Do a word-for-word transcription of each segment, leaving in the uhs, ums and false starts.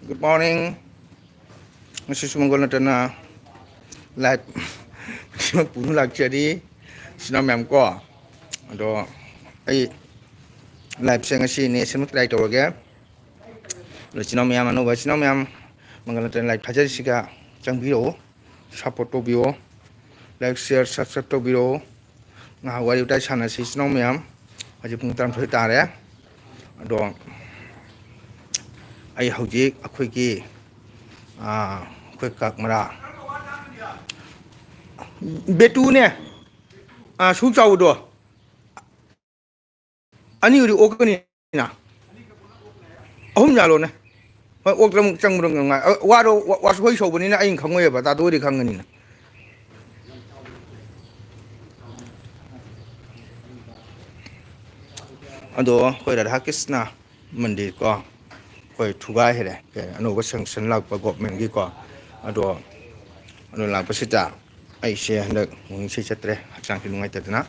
Good morning. ꯉꯁꯤꯁꯨ ꯃꯪꯒꯣꯜ ꯅꯠꯇꯅ live ꯁꯤꯃꯛ ꯄꯨꯗꯨꯅ ꯂꯥꯛꯆꯔꯤ, ꯏꯆꯤꯟ ꯏꯅꯥꯎ ꯃꯌꯥꯝ ꯀꯣ꯫ ꯑꯗꯣ ꯑꯩ live ꯁꯦ ꯉꯁꯤ ꯅꯦꯠ ꯁꯦꯝꯕ try ꯇꯧꯔꯒꯦ꯫ ꯑꯗꯣ ꯏꯆꯤꯟ ꯏꯅꯥꯎ ꯃꯌꯥꯝ, ꯑꯅꯧꯕ ꯏꯆꯤꯟ ꯏꯅꯥꯎ ꯃꯌꯥꯝ, ꯃꯪꯒꯣꯜ ꯅꯠꯇꯅ live ꯊꯥꯖꯔꯤꯁꯤꯒ ꯆꯪꯕꯤꯔꯛꯎ, support ꯇꯧꯕꯤꯌꯣ, like, share, subscribe ꯇꯧꯕꯤꯔꯛꯎ꯫ ꯉꯥꯏꯍꯥꯛ ꯋꯥꯔꯤ ꯋꯥꯇꯥꯏ ꯁꯥꯟꯅꯁꯤ ꯏꯆꯤꯟ ꯏꯅꯥꯎ ꯃꯌꯥꯝ꯫ ꯍꯧꯖꯤꯛ ꯄꯨꯡ ꯇꯔꯥꯃꯥꯊꯣꯏ ꯇꯥꯔꯦ꯫ ꯑꯗꯣ ꯑꯩ ꯍꯧꯖꯤꯛ ꯑꯩꯈꯣꯏꯒꯤ, ꯑꯥ, ꯑꯩꯈꯣꯏ ꯀꯛꯃꯔꯥ ꯕꯦꯇꯨꯅꯦ, ꯑꯥ, ꯁꯨꯛ ꯆꯥꯎꯕꯗꯣ ꯑꯅꯤꯕꯨꯗꯤ ꯑꯣꯛꯀꯅꯤꯅ, ꯑꯍꯨꯝ ꯌꯥꯜꯂꯣꯅꯦ꯫ ꯍꯣꯏ, ꯑꯣꯛꯇ꯭ꯔ ꯑꯃꯨꯛ ꯆꯪꯕ꯭ꯔꯣ ꯉꯥꯏ-, ꯑ, ꯋꯥꯗꯣ ꯋꯥ-, ꯋꯥꯁꯨ ꯍꯣꯏ ꯁꯧꯕꯅꯤꯅ ꯑꯩꯅ ꯈꯪꯉꯣꯏꯕ, ꯇꯥꯗꯣꯏꯗꯤ ꯈꯪꯒꯅꯤꯅ꯫ ꯑꯗꯣ ꯑꯩꯈꯣꯏ ꯔꯥꯙꯥ ꯀ꯭ꯔꯤꯁꯅ ꯃꯟꯗꯤꯔ ꯀꯣ, ꯑꯩꯈꯣꯏ ꯊꯨꯒꯥꯏꯈ꯭ꯔꯦ, ꯀꯩ, ꯑꯅꯧꯕ sanction ꯂꯥꯛꯄ government ꯀꯤꯀꯣ꯫ ꯑꯗꯣ ꯑꯗꯨ ꯂꯥꯛꯄꯁꯤꯗ ꯑꯩꯁꯦ ꯍꯟꯗꯛ ꯋꯥꯀꯤꯡ ꯏꯁꯩ ꯆꯠꯇ꯭ꯔꯦ, ꯍꯛꯆꯥꯡꯁꯦ ꯅꯨꯡꯉꯥꯏꯇꯗꯅ꯫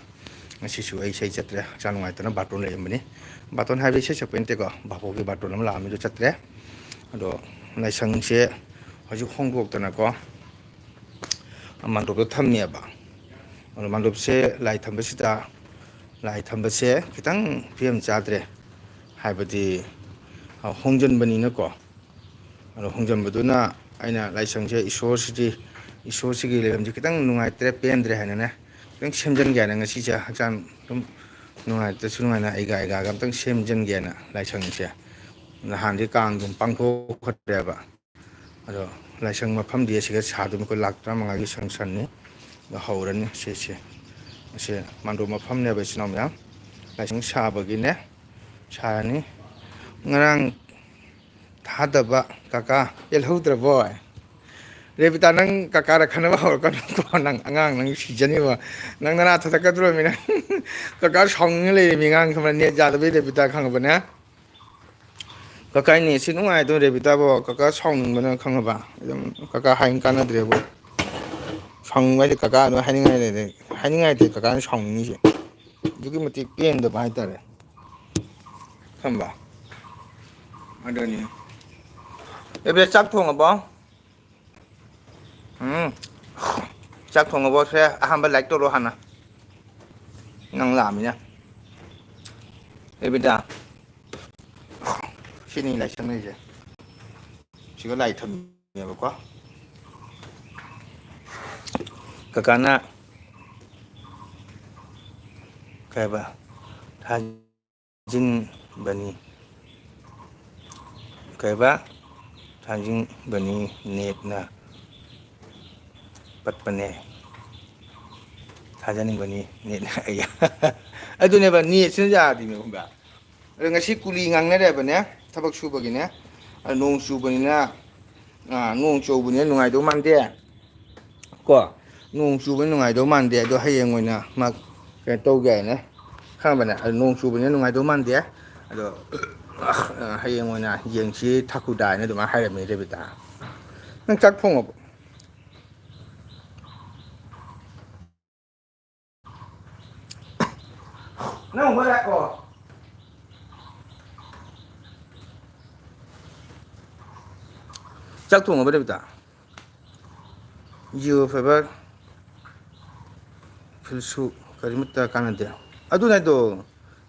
ꯉꯁꯤꯁꯨ ꯑꯩ ꯏꯁꯩ ꯆꯠꯇ꯭ꯔꯦ, ꯍꯛꯆꯥꯡ ꯅꯨꯡꯉꯥꯏꯇꯅ ꯕꯥꯔꯇꯣꯟ ꯂꯩꯔꯝꯕꯅꯤ꯫ ꯕꯥꯔꯇꯣꯟ ꯍꯥꯏꯕ ꯏꯁꯩ ꯁꯛꯄ ꯅꯠꯇꯦꯀꯣ, ꯚꯥꯕꯣꯛꯀꯤ ꯕꯥꯔꯇꯣꯟ ꯑꯃ ꯂꯥꯛꯑꯝꯃꯤꯗꯣ ꯆꯠꯇ꯭ꯔꯦ꯫ ꯑꯗꯣ ꯂꯥꯏꯁꯪꯁꯦ ꯍꯧꯖꯤꯛ ꯍꯣꯡꯗꯣꯛꯇꯅꯀꯣ, ꯃꯥꯟꯗꯣꯞꯇ ꯊꯝꯃꯦꯕ꯫ ꯑꯗꯣ ꯃꯥꯟꯗꯣꯞꯁꯦ ꯂꯥꯏ ꯊꯝꯕꯁꯤꯗ, ꯂꯥꯏ ꯊꯝꯕꯁꯦ ꯈꯤꯇꯪ ꯐꯤꯕꯝ ꯆꯥꯗ꯭ꯔꯦ, ꯍꯥꯏꯕꯗꯤ, ꯑ, ꯍꯣꯡꯖꯤꯟꯕꯅꯤꯅꯀꯣ꯫ ꯑꯗꯣ ꯍꯣꯡꯖꯤꯟꯕꯗꯨꯅ ꯑꯩꯅ ꯂꯥꯏꯁꯪꯁꯦ, ꯏꯁꯣꯔꯁꯤꯗꯤ, ꯏꯁꯣꯔꯁꯤꯒꯤ ꯂꯩꯐꯝꯁꯦ ꯈꯤꯇꯪ ꯅꯨꯡꯉꯥꯏꯇ꯭ꯔꯦ, ꯄꯦꯟꯗ꯭ꯔꯦ ꯍꯥꯏꯅꯅꯦ, ꯈꯤꯇꯪ ꯁꯦꯝꯖꯤꯟꯒꯦ ꯍꯥꯏꯅ ꯉꯁꯤꯁꯦ ꯍꯛꯆꯥꯡ ꯑꯗꯨꯝ ꯅꯨꯡꯉꯥꯏꯇꯁꯨ ꯅꯨꯡꯉꯥꯏꯅ ꯑꯩꯒ ꯑꯩꯒꯥꯒ ꯑꯝꯇꯪ ꯁꯦꯝꯖꯤꯟꯒꯦꯅ ꯂꯥꯏꯁꯪꯁꯦ꯫ ꯅꯍꯥꯟꯗꯤ ꯀꯥꯡ ꯑꯗꯨꯝ ꯄꯥꯡꯊꯣꯛꯈ꯭ꯔꯦꯕ꯫ ꯑꯗꯣ ꯂꯥꯏꯁꯪ ꯃꯐꯝꯗꯤ ꯑꯁꯤꯒ ꯁꯥꯗꯣꯏꯅꯤ, ꯑꯩꯈꯣꯏ ꯂꯥꯛ ꯇꯔꯥꯃꯉꯥꯒꯤ sanction ꯅꯤ꯫ ꯑꯗꯣ ꯍꯧꯔꯅꯤ ꯁꯤꯁꯦ꯫ ꯑꯁꯤ ꯃꯥꯟꯗꯣꯞ ꯃꯐꯝꯅꯦꯕ, ꯏꯆꯤꯟ ꯏꯅꯥꯎ ꯃꯌꯥꯝ꯫ ꯂꯥꯏꯁꯪ ꯁꯥꯕꯒꯤꯅꯦ, ꯁꯥꯔꯅꯤ꯫ ꯉꯔꯥꯡ ꯊꯥꯗꯕ ꯀꯀꯥ ꯄꯦꯜꯍꯧꯗ꯭ꯔꯕꯣ? ꯔꯦꯕꯤꯇꯥ, ꯅꯪ ꯀꯀꯥꯗ ꯈꯟꯅꯕ ꯍꯧꯔꯛꯀꯅꯨꯀꯣ, ꯅꯪ ꯑꯉꯥꯡ, ꯅꯪ ꯁꯤꯖꯅꯤꯕ꯫ ꯅꯪ ꯅꯅꯥ ꯊꯣꯛꯇꯛꯀꯗ꯭ꯔꯣꯃꯤ ꯅꯪ? ꯀꯀꯥ ꯁꯥꯎꯅꯤꯡꯉ ꯂꯩꯔꯦ, ꯃꯤ ꯑꯉꯥꯡ ꯈꯪꯕ꯭ꯔꯥ? ꯅꯦꯠ ꯌꯥꯗꯕꯩ ꯔꯦꯕꯤꯇꯥ, ꯈꯪꯉꯕꯅꯦ? ꯀꯀꯥ, ꯅꯦꯠꯁꯤ ꯅꯨꯡꯉꯥꯏꯗꯣꯏ ꯔꯦꯕꯤꯇꯥꯕꯣ, ꯀꯀꯥ ꯁꯥꯎꯅꯤꯡꯕꯅ ꯈꯪꯉꯕ? ꯑꯗꯨꯝ ꯀꯀꯥ ꯍꯥꯏ ꯀꯥꯟꯅꯗ꯭ꯔꯦꯕꯣ꯫ ꯁꯥꯎꯅꯤꯡꯕ ꯍꯥꯏꯁꯦ ꯀꯀꯥ ꯑꯗꯨꯝ ꯍꯥꯏꯅꯤꯡꯉꯥꯏ ꯂꯩꯔꯦ, ꯍꯥꯏꯅꯤꯡꯉꯥꯏ ꯂꯩꯇꯦ ꯀꯀꯥꯅ ꯁꯥꯎꯅꯤꯡꯉꯤꯁꯦ꯫ ꯑꯗꯨꯛꯀꯤ ꯃꯇꯤꯛ ꯄꯦꯟꯗꯕ ꯍꯥꯏꯇꯥꯔꯦ꯫ ꯈꯪꯕ? ꯑꯗꯨꯅꯤ꯫ ꯑꯦꯕꯦ, ꯆꯥꯛ ꯊꯣꯡꯉꯕꯣ? ꯎꯝ꯫ ꯆꯥꯛ ꯊꯣꯡꯉꯕꯣ? ꯁꯦ, ꯑꯍꯥꯟꯕ like ꯇꯧꯔꯣ ꯍꯥꯟꯅ꯫ ꯅꯪ ꯂꯥꯛꯑꯃꯤꯅ꯫ ꯑꯦꯕꯤꯗꯥ꯫ ꯁꯤꯅꯤ ꯂꯥꯏꯁꯪ ꯂꯩꯁꯦ꯫ ꯁꯤꯒ ꯂꯥꯏ ꯊꯝꯃꯦꯕꯀꯣ꯫ ꯀꯀꯥꯅ ꯀꯩ ꯍꯥꯏꯕ? ꯊꯥꯖꯤꯟꯕꯅꯤ꯫ ꯀꯩꯕ? ꯊꯥꯖꯤꯟꯕꯅꯤ꯫ ꯅꯦꯠꯅ ꯄꯠꯄꯅꯦ꯫ ꯊꯥꯖꯅꯤꯡꯕꯅꯤ꯫ ꯅꯦꯠꯅ ꯑꯩ ꯑꯗꯨꯅꯦꯕ, ꯅꯦꯠꯁꯤꯅ ꯌꯥꯗꯦꯕ, ꯈꯪꯕ꯭ꯔꯥ? ꯑꯗꯣ ꯉꯁꯤ ꯀꯨꯂꯤ ꯉꯥꯡꯅꯔꯦꯕꯅꯦ, ꯊꯕꯛ ꯁꯨꯕꯒꯤꯅꯦ꯫ ꯑꯗꯣ ꯅꯣꯡ ꯆꯨꯕꯅꯤꯅ, ꯑꯥ, ꯅꯣꯡ ꯆꯨꯕꯅꯤꯅ ꯅꯨꯡꯉꯥꯏꯗꯧ ꯃꯥꯟꯗꯦ꯫ ꯀꯣ, ꯅꯣꯡ ꯆꯨꯕꯅ ꯅꯨꯡꯉꯥꯏꯗꯧ ꯃꯥꯟꯗꯦ, ꯑꯗꯣ ꯍꯌꯦꯡ ꯑꯣꯏꯅ ꯃꯥ ꯀꯩꯅꯣ ꯇꯧꯒꯦ ꯍꯥꯏꯅ ꯈꯪꯉꯕꯅꯦ꯫ ꯑꯗꯣ ꯅꯣꯡ ꯆꯨꯕꯅꯤꯅ ꯅꯨꯡꯉꯥꯏꯗꯧ ꯃꯥꯟꯗꯦ, ꯑꯗꯣ, ꯑ, ꯍꯌꯦꯡ ꯑꯣꯏꯅ ꯌꯦꯡꯁꯤ ꯊꯥꯀꯨꯗꯥ ꯍꯥꯏꯅ ꯑꯗꯨꯃꯥꯏꯅ ꯍꯥꯏꯔꯝꯃꯦ ꯔꯦꯕꯤꯇꯥ꯫ ꯅꯪ ꯆꯥꯛ ꯊꯣꯡꯉꯕꯣ? ꯅꯪ ꯍꯣꯏ ꯂꯥꯛꯑꯣ꯫ ꯆꯥꯛ ꯊꯣꯡꯉꯕ ꯔꯦꯕꯤꯇꯥ? Jio Fiber ꯈꯤꯜꯁꯨ ꯀꯔꯤꯃꯠꯇ ꯀꯥꯟꯅꯗꯦ꯫ ꯑꯗꯨꯅ ꯑꯩꯗꯣ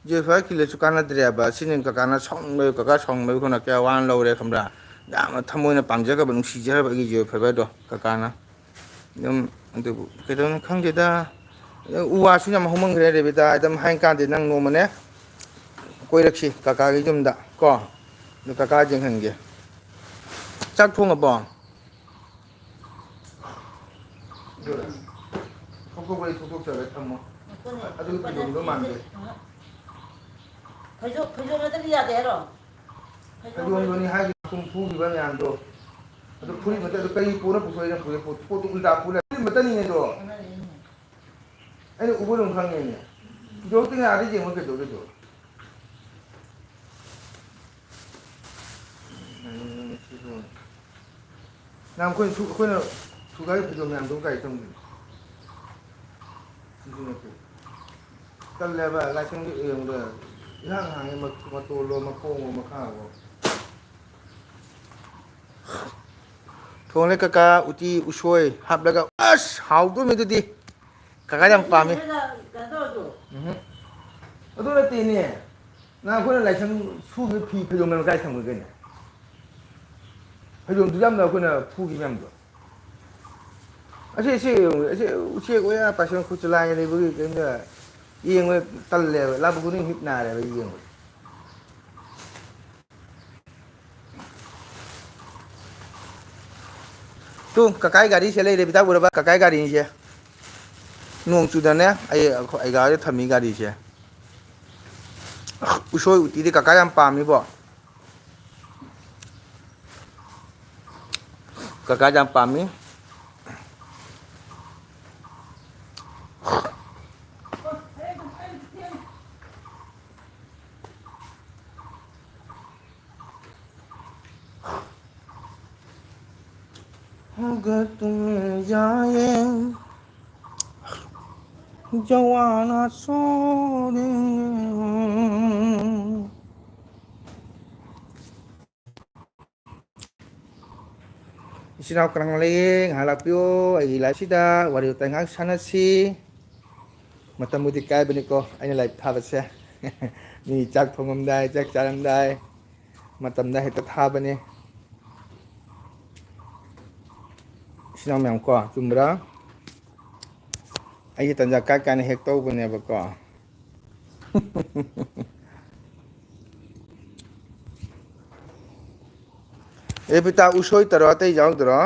Jio Fiber ꯈꯤꯜꯂꯁꯨ ꯀꯥꯟꯅꯗ꯭ꯔꯦꯕ꯫ ꯁꯤꯅ ꯀꯀꯥꯅ ꯁꯥꯎꯅꯤꯡꯕ, ꯀꯀꯥ ꯁꯥꯎꯅꯤꯡꯕꯒꯤ ꯈꯣꯟꯅ ꯀꯌꯥ ꯋꯥꯅ ꯂꯧꯔꯦ ꯈꯪꯕ꯭ꯔꯥ? ꯌꯥꯝꯅ ꯊꯃꯣꯏꯅ ꯄꯥꯝꯖꯈ꯭ꯔꯕ, ꯅꯨꯡꯁꯤꯖꯈ꯭ꯔꯕ ꯑꯩꯒꯤ Jio Fiberꯗꯣ ꯀꯀꯥꯅ꯫ ꯑꯗꯨꯝ ꯑꯗꯨꯕꯨ ꯀꯩꯗꯧꯅꯤ ꯈꯪꯗꯦꯗ꯫ ꯎ ꯋꯥꯁꯨ ꯌꯥꯝ ꯍꯧꯃꯟꯈ꯭ꯔꯦ ꯔꯦꯕꯤꯇꯥ꯫ ꯑꯗꯨꯝ ꯍꯥꯏ ꯀꯥꯟꯗꯦ, ꯅꯪ ꯅꯣꯡꯃꯅꯦ ꯀꯣꯏꯔꯛꯁꯤ ꯀꯀꯥꯒꯤ ꯌꯨꯝꯗ ꯀꯣ꯫ ꯑꯗꯨ ꯀꯀꯥ ꯌꯦꯡꯍꯟꯒꯦ꯫ ꯆꯥꯛ ꯊꯣꯡꯉꯕꯣ? ꯊꯣꯛꯇꯣꯛꯄꯗꯤ ꯊꯣꯛꯇꯣꯛꯆꯔꯒ ꯊꯝꯃꯣ꯫ ꯉꯥꯏꯈꯣꯅꯦ, ꯑꯗꯨ ꯐꯩꯖꯣꯝꯗꯣ ꯃꯥꯟꯗꯦ꯫ ꯐꯩꯖꯣꯝ ꯅꯠꯇ꯭ꯔꯗꯤ ꯌꯥꯗꯦ ꯍꯥꯏꯔꯣ? ꯐꯩꯖꯣꯝꯗꯨꯅꯤ ꯍꯥꯏꯁꯦ, ꯁꯨꯝ ꯐꯨꯈꯤꯕ ꯃꯌꯥꯝꯗꯣ꯫ ꯑꯗꯨ ꯐꯨꯔꯤꯠ ꯃꯇꯠ-, ꯑꯗꯨ ꯀꯔꯤ ꯄꯣꯔ ꯄꯨꯊꯣꯛꯏꯅꯣ? ꯄꯨꯊꯣꯛ-, ꯄꯣꯠꯇꯨ ꯎꯜꯇꯥ ꯄꯨ ꯂꯩ꯫ ꯐꯨꯔꯤꯠ ꯃꯇꯠꯅꯤꯅꯦ ꯑꯗꯣ꯫ ꯑꯣꯟꯅꯔꯛꯏꯅꯦ꯫ ꯑꯩꯅ ꯎꯕ ꯑꯗꯨꯝ ꯈꯪꯉꯦꯅꯦ꯫ ꯐꯤꯖꯣꯜꯗꯨꯅ ꯑꯥꯗ ꯌꯦꯡꯉꯣ ꯀꯩꯗꯧꯒꯦꯗꯣ꯫ ꯅꯪ ꯑꯩꯈꯣꯏꯅ ꯁꯨ-, ꯑꯩꯈꯣꯏꯅ ꯊꯨꯒꯥꯏ ꯐꯤꯖꯣꯜ ꯃꯌꯥꯝꯗꯨ ꯀꯥꯏ ꯊꯝꯒꯦ? ꯁꯤꯁꯨ ꯅꯠꯇꯦ꯫ ꯇꯜꯂꯦꯕ, ꯂꯥꯏꯁꯪꯗ ꯌꯦꯡꯕꯗ ꯏꯍꯥꯡ ꯍꯥꯡꯉꯦ, ꯃ-, ꯃꯇꯣꯜꯂꯣ, ꯃꯈꯣꯡꯂꯣ, ꯃꯈꯥꯔꯣ꯫ ꯊꯣꯡꯂꯦ ꯀꯀꯥ, ꯎꯇꯤ ꯎꯁꯣꯏ ꯍꯥꯞꯂꯒ꯫ ꯑꯁ, ꯍꯥꯎꯗꯣꯏꯃꯤ ꯑꯗꯨꯗꯤ꯫ ꯀꯀꯥ ꯌꯥꯝ ꯄꯥꯝꯃꯤ꯫ ꯎꯝꯍꯨꯝ꯫ ꯑꯗꯨ ꯅꯠꯇꯦꯅꯦ꯫ ꯅꯪ ꯑꯩꯈꯣꯏꯅ ꯂꯥꯏꯁꯪ ꯁꯨꯈꯤꯕ ꯐꯤ ꯐꯩꯖꯣꯝ ꯃꯌꯥꯝ ꯀꯥꯏ ꯊꯝꯒꯦ ꯀꯩꯅꯣ? ꯐꯩꯖꯣꯝꯗꯨ ꯌꯥꯝꯅ ꯑꯩꯈꯣꯏꯅ ꯐꯨꯈꯤꯕ ꯃꯌꯥꯝꯗꯣ꯫ ꯑꯁꯤ, ꯑꯁꯤ, ꯑꯁꯤ ꯎꯆꯦꯛ ꯑꯣꯌꯥ ꯄꯥꯏꯁꯟ ꯈꯨꯠꯁꯨ ꯂꯥꯏꯅ ꯂꯩꯕꯒꯤ ꯀꯩꯅꯣ ꯌꯦꯡꯕ ꯇꯜꯂꯦꯕ꯫ ꯂꯥꯛꯄ ꯈꯨꯗꯤꯡ ꯃꯤꯠ ꯅꯥꯔꯦꯕ ꯌꯦꯡꯕ꯫ ꯇꯨ, ꯀꯀꯥꯏ ꯒꯥꯔꯤꯁꯦ ꯂꯩꯔꯦ, ꯕꯤꯇꯥ ꯎꯔꯕ? ꯀꯀꯥꯏ ꯒꯥꯔꯤꯁꯦ꯫ ꯅꯣꯡ ꯆꯨꯗꯅꯦ, ꯑꯩ, ꯑꯩ ꯒꯥꯔꯤꯗ ꯊꯝꯃꯤ ꯒꯥꯔꯤꯁꯦ꯫ ꯎꯁꯣꯏ ꯎꯇꯤꯗꯤ ꯀꯀꯥ ꯌꯥꯝ ꯄꯥꯝꯃꯤꯕꯣ꯫ ꯀꯀꯥ ꯌꯥꯝ ꯄꯥꯝꯃꯤ꯫ ꯍꯧꯒꯠꯇꯨꯅ ꯌꯥꯌꯦꯡ ꯖꯋꯥꯅ ꯁꯣꯔꯦ꯫ ꯏꯆꯤꯟ ꯏꯅꯥꯎ ꯀꯅꯥ ꯀꯅꯥ ꯂꯩꯌꯦ? ꯉꯥꯏꯍꯥꯛ ꯂꯥꯛꯄꯤꯌꯣ ꯑꯩꯒꯤ live ꯁꯤꯗ, ꯋꯥꯔꯤ ꯋꯥꯇꯥꯏ ꯉꯥꯏꯍꯥꯛ ꯁꯥꯟꯅꯁꯤ꯫ ꯃꯇꯝꯕꯨꯗꯤ ꯀꯥꯏꯕꯅꯤꯀꯣ ꯑꯩꯅ live ꯊꯥꯕꯁꯦ꯫ ꯃꯤ ꯆꯥꯛ ꯊꯣꯡꯉꯝꯗꯥꯏ, ꯆꯥꯛ ꯆꯥꯔꯝꯗꯥꯏ ꯃꯇꯝꯗ ꯍꯦꯛꯇ ꯊꯥꯕꯅꯦ꯫ ꯏꯆꯤꯟ ꯏꯅꯥꯎ ꯃꯌꯥꯝ ꯀꯣ, ꯆꯨꯝꯕ꯭ꯔꯥ? ꯑꯩꯒꯤ ꯇꯟꯖꯥ ꯀꯥꯏ ꯀꯥꯏꯅ ꯍꯦꯛ ꯇꯧꯕꯅꯦꯕꯀꯣ꯫ ꯑꯦ ꯄꯤꯇꯥ, ꯎꯁꯣꯏ ꯇꯔꯣ, ꯑꯇꯩ ꯌꯥꯎꯗ꯭ꯔꯣ?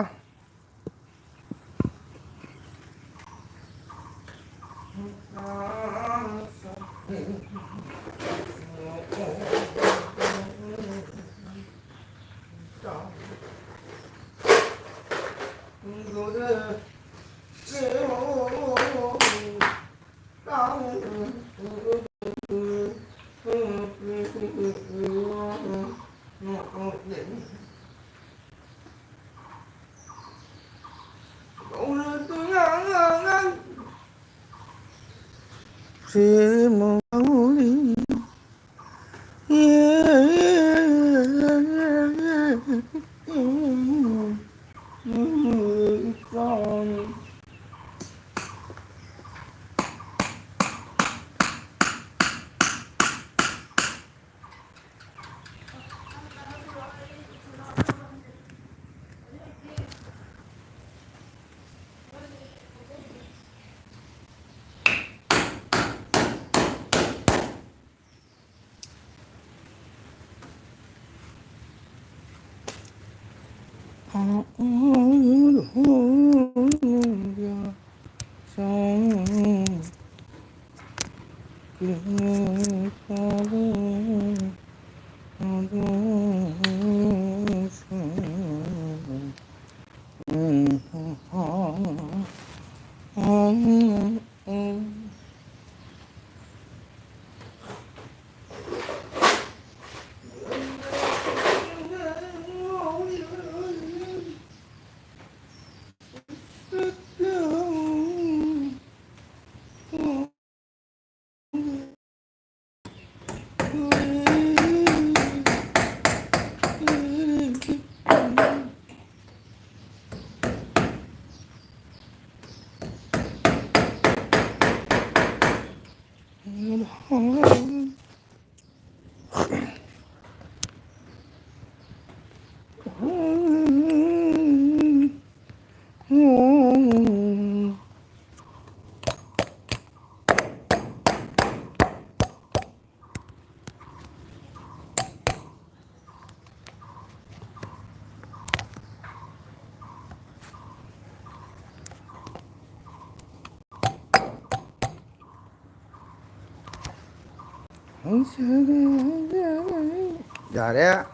ꯌꯥꯔꯦ꯫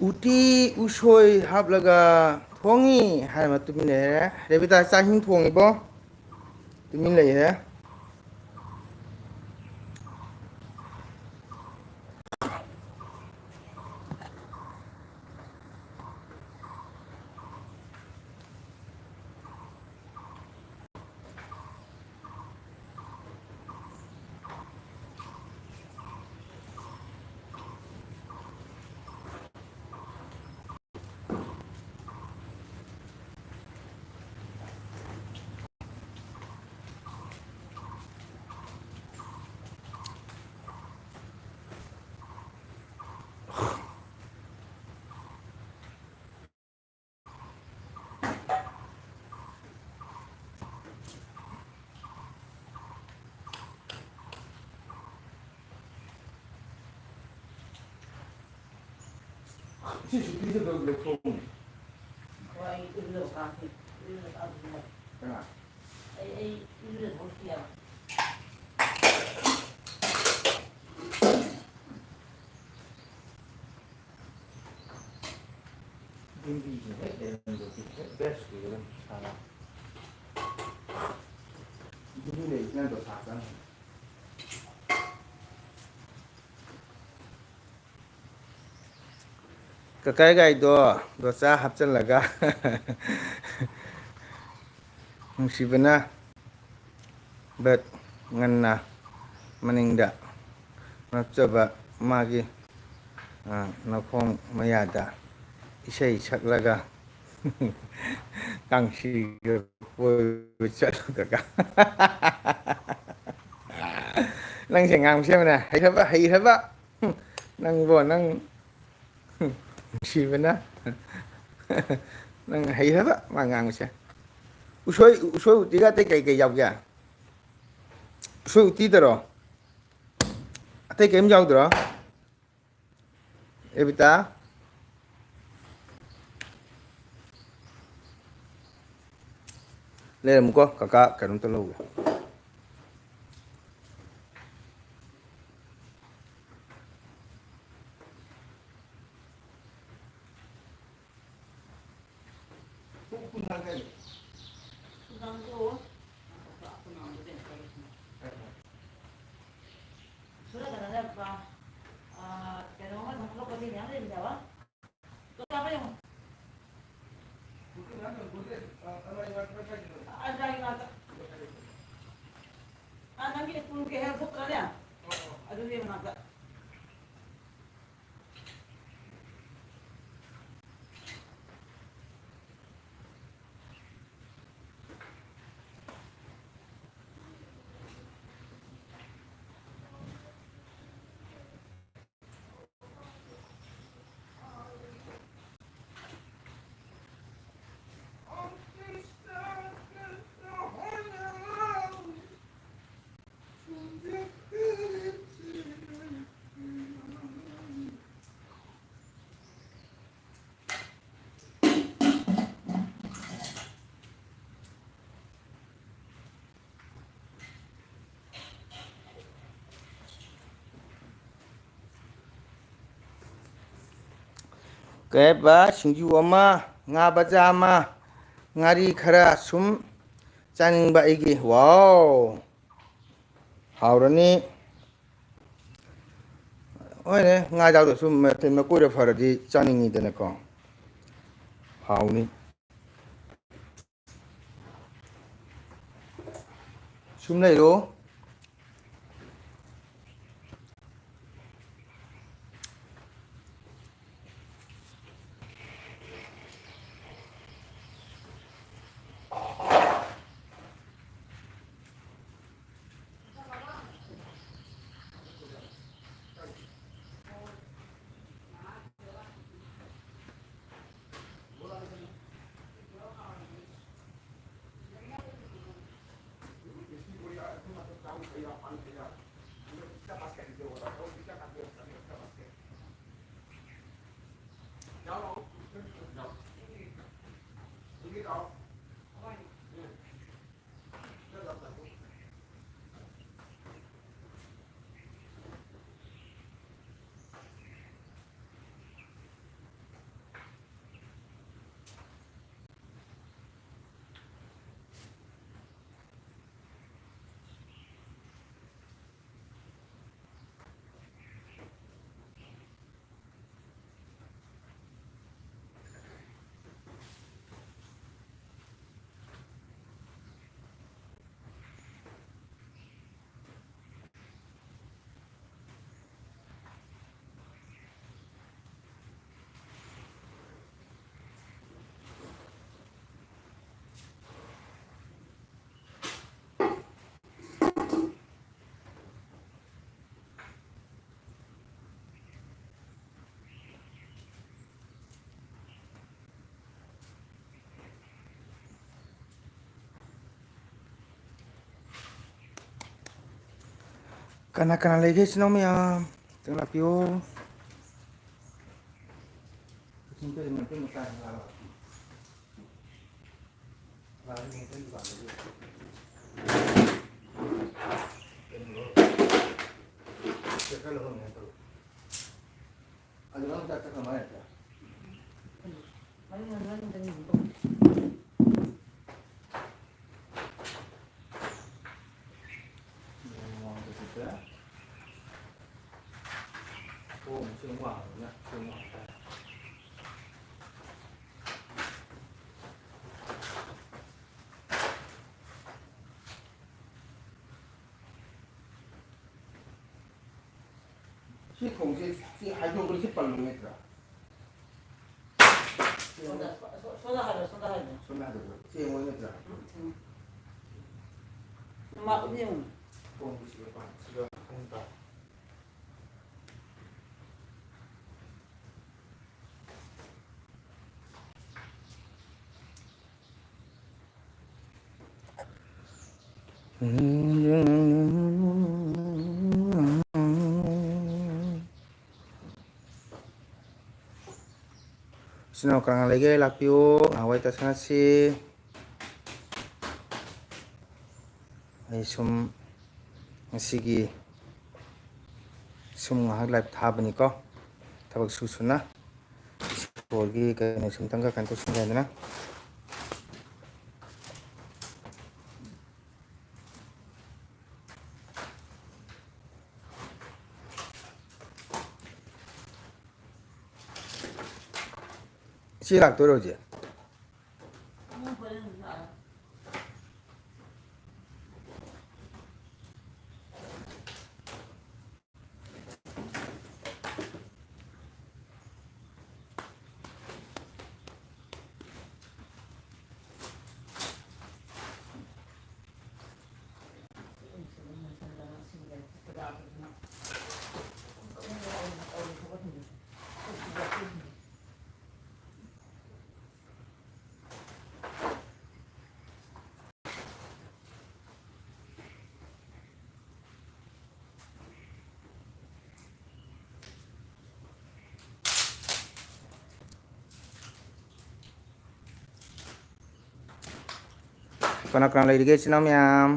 ꯎꯇꯤ ꯎꯁꯣꯏ ꯍꯥꯞꯂꯒ ꯊꯣꯡꯉꯤ ꯍꯥꯏꯔ ꯃꯇꯨꯡ ꯂꯩꯔꯦ꯫ ꯔꯦꯕꯤꯇꯥ, ꯆꯥꯛ ꯏꯁꯤꯡ ꯊꯣꯡꯉꯤꯕꯣ? ꯇꯨꯃꯤꯟ ꯂꯩꯍꯦ꯫ ꯁꯤ ꯁꯨꯇꯤꯁꯦ ꯑꯗꯨꯝ ꯂꯦꯞꯊꯣꯛꯎꯅꯦ꯫ ꯍꯣꯏ, ꯑꯩ ꯏꯔꯨꯖꯕ ꯀꯥꯈꯤ꯫ ꯏꯔꯨꯖꯕ ꯀꯥꯈꯤ꯫ ꯀꯅꯥ? ꯑꯩ, ꯑꯩ ꯏꯔꯨꯖꯊꯣꯛꯈꯤ ꯍꯥꯏꯕ꯫ ꯌꯨꯝꯕꯤꯁꯤꯡ ꯍꯦꯛ ꯂꯩꯔꯝꯗ꯭ꯔꯗꯤ ꯍꯦꯛ ꯕꯦꯁ ꯑꯣꯏꯒꯗꯕꯅꯤ ꯁꯥꯟꯅꯕ꯫ ꯌꯨꯝꯕꯤ ꯂꯩꯕꯁꯤꯅ ꯗꯣꯁꯥ ꯆꯪꯉꯤ꯫ ꯀꯀꯥꯏ ꯒꯥꯏꯗꯣ ꯗꯣꯆꯥ ꯍꯥꯞꯆꯤꯜꯂꯒ ꯅꯨꯡꯁꯤꯕꯅ ꯕꯠ ꯉꯟꯅ ꯃꯅꯤꯡꯗ ꯅꯞꯆꯕ ꯃꯥꯒꯤ, ꯑ, ꯅꯈꯣꯡ ꯃꯌꯥꯗ ꯏꯁꯩ ꯁꯛꯂꯒ ꯀꯥꯡꯁꯤꯒ ꯀꯣꯏꯕ ꯆꯠꯂꯨꯗꯒ꯫ ꯅꯪꯁꯦ ꯉꯥꯡꯕ ꯁꯦꯝꯕꯅꯦ꯫ ꯍꯩꯈ꯭ꯔꯕ, ꯍꯩꯈ꯭ꯔꯕ꯫ ꯅꯪꯕꯣ, ꯅꯪ꯫ ꯅꯨꯡꯁꯤꯕꯅ꯫ ꯅꯪ ꯍꯩꯈ꯭ꯔꯕ ꯃꯥ ꯉꯥꯡꯕꯁꯦ꯫ ꯎꯁꯣꯏ, ꯎꯁꯣꯏ ꯎꯇꯤꯒ ꯑꯇꯩ ꯀꯩ ꯀꯩ ꯌꯥꯎꯒꯦ? ꯎꯁꯣꯏ ꯎꯇꯤꯗꯔꯣ? ꯑꯇꯩ ꯀꯩꯝ ꯌꯥꯎꯗ꯭ꯔꯣ? ꯑꯦꯕꯤꯇꯥ? ꯂꯩꯔꯝꯃꯨꯀꯣ, ꯀꯀꯥ ꯀꯩꯅꯣꯝꯇ ꯂꯧꯒꯦ꯫ ꯑ, ꯅꯪꯒꯤ ꯁ꯭ꯀꯨꯜꯒꯤ ꯍꯦꯜ ꯊꯣꯛꯇ꯭ꯔꯅꯦ? ꯑꯗꯨꯒꯤ ꯃꯅꯥꯛꯇ꯫ ꯀꯩ ꯍꯥꯏꯕ, ꯁꯤꯡꯖꯨ ꯑꯃ, ꯉꯥ ꯕꯖꯥ ꯑꯃ, ꯉꯥꯔꯤ ꯈꯔ ꯁꯨꯝ ꯆꯥꯅꯤꯡꯕ ꯑꯩꯒꯤ꯫ ꯋꯥꯎ! ꯍꯥꯎꯔꯅꯤ꯫ ꯍꯣꯏꯅꯦ, ꯉꯥ ꯌꯥꯎꯗ꯭ꯔꯁꯨ ꯃꯊꯦꯜ ꯃꯀꯣꯏꯔ ꯐꯔꯗꯤ ꯆꯥꯅꯤꯡꯉꯤꯗꯅꯀꯣ꯫ ꯍꯥꯎꯅꯤ꯫ ꯁꯨꯝ ꯂꯩꯔꯣ꯫ ꯀꯅꯥ ꯀꯅꯥ ꯂꯩꯒꯦ, ꯏꯆꯤꯟ ꯏꯅꯥꯎ ꯃꯌꯥꯝ? ꯆꯪꯂꯛꯄꯤꯌꯨ꯫ ꯃꯔꯤ ꯃꯔꯤ ꯃꯔꯤ ꯃꯔꯤ ꯃꯔꯤ ꯇꯧ꯫ ꯅꯣꯡꯃ ꯆꯠꯄ꯫ ꯊꯣꯡ ꯁꯦꯝ ꯋꯥꯡꯕꯅꯤꯅ ꯁꯦꯝ ꯋꯥꯡ ꯇꯥꯔꯦ꯫ ꯁꯤ ꯊꯣꯡꯁꯦ, ꯁꯤ ꯍꯥꯏꯗꯣꯛꯄꯁꯤ ꯄꯜꯂꯣꯏ ꯅꯠꯇ꯭ꯔꯥ? ꯁꯣꯝꯗ, ꯁꯣ-, ꯁꯣꯝꯗ ꯍꯥꯏꯔꯣ, ꯁꯣꯝꯗ ꯍꯥꯏꯔꯣ꯫ ꯁꯣꯝꯗ ꯍꯥꯏꯗꯣꯛꯄ꯫ ꯁꯤ ꯌꯦꯡꯉꯣ ꯅꯠꯇ꯭ꯔꯥ? ꯎꯝ, ꯎꯝ꯫ ꯃꯥ ꯎꯠꯂꯤ ꯌꯦꯡꯉꯣ꯫ ꯊꯣꯡꯁꯤꯒ ꯄꯥꯟꯁꯤꯒ ꯃꯑꯣꯡ ꯇꯥꯏ꯫ ꯏꯆꯤꯟ ꯏꯅꯥꯎ ꯀꯅꯥ ꯂꯩꯒꯦ? ꯂꯥꯛꯄꯤꯌꯨ, ꯉꯥꯏꯍꯥꯛ ꯋꯥꯔꯤ ꯇꯥꯊꯣꯛꯅꯁꯤ꯫ ꯑꯩ ꯁꯨꯝ ꯉꯁꯤꯒꯤ ꯁꯨꯝ ꯉꯥꯏꯍꯥꯛ ꯂꯥꯏꯞ ꯊꯥꯕꯅꯤꯀꯣ, ꯊꯕꯛ ꯁꯨ ꯁꯨꯅ꯫ ꯏꯁꯣꯔꯒꯤ ꯀꯩꯅꯣꯁꯦ ꯑꯝꯇꯪꯒ ꯀꯩꯅꯣ ꯇꯧꯁꯤꯟꯒꯦ ꯍꯥꯏꯗꯅ꯫ ꯏꯆꯦ ꯂꯥꯛꯇꯣꯏꯔꯣ ꯍꯧꯖꯤꯛ? ꯀꯅꯥ ꯀꯅꯥ ꯂꯩꯔꯤꯒꯦ, ꯏꯆꯤꯟ ꯏꯅꯥꯎ ꯃꯌꯥꯝ?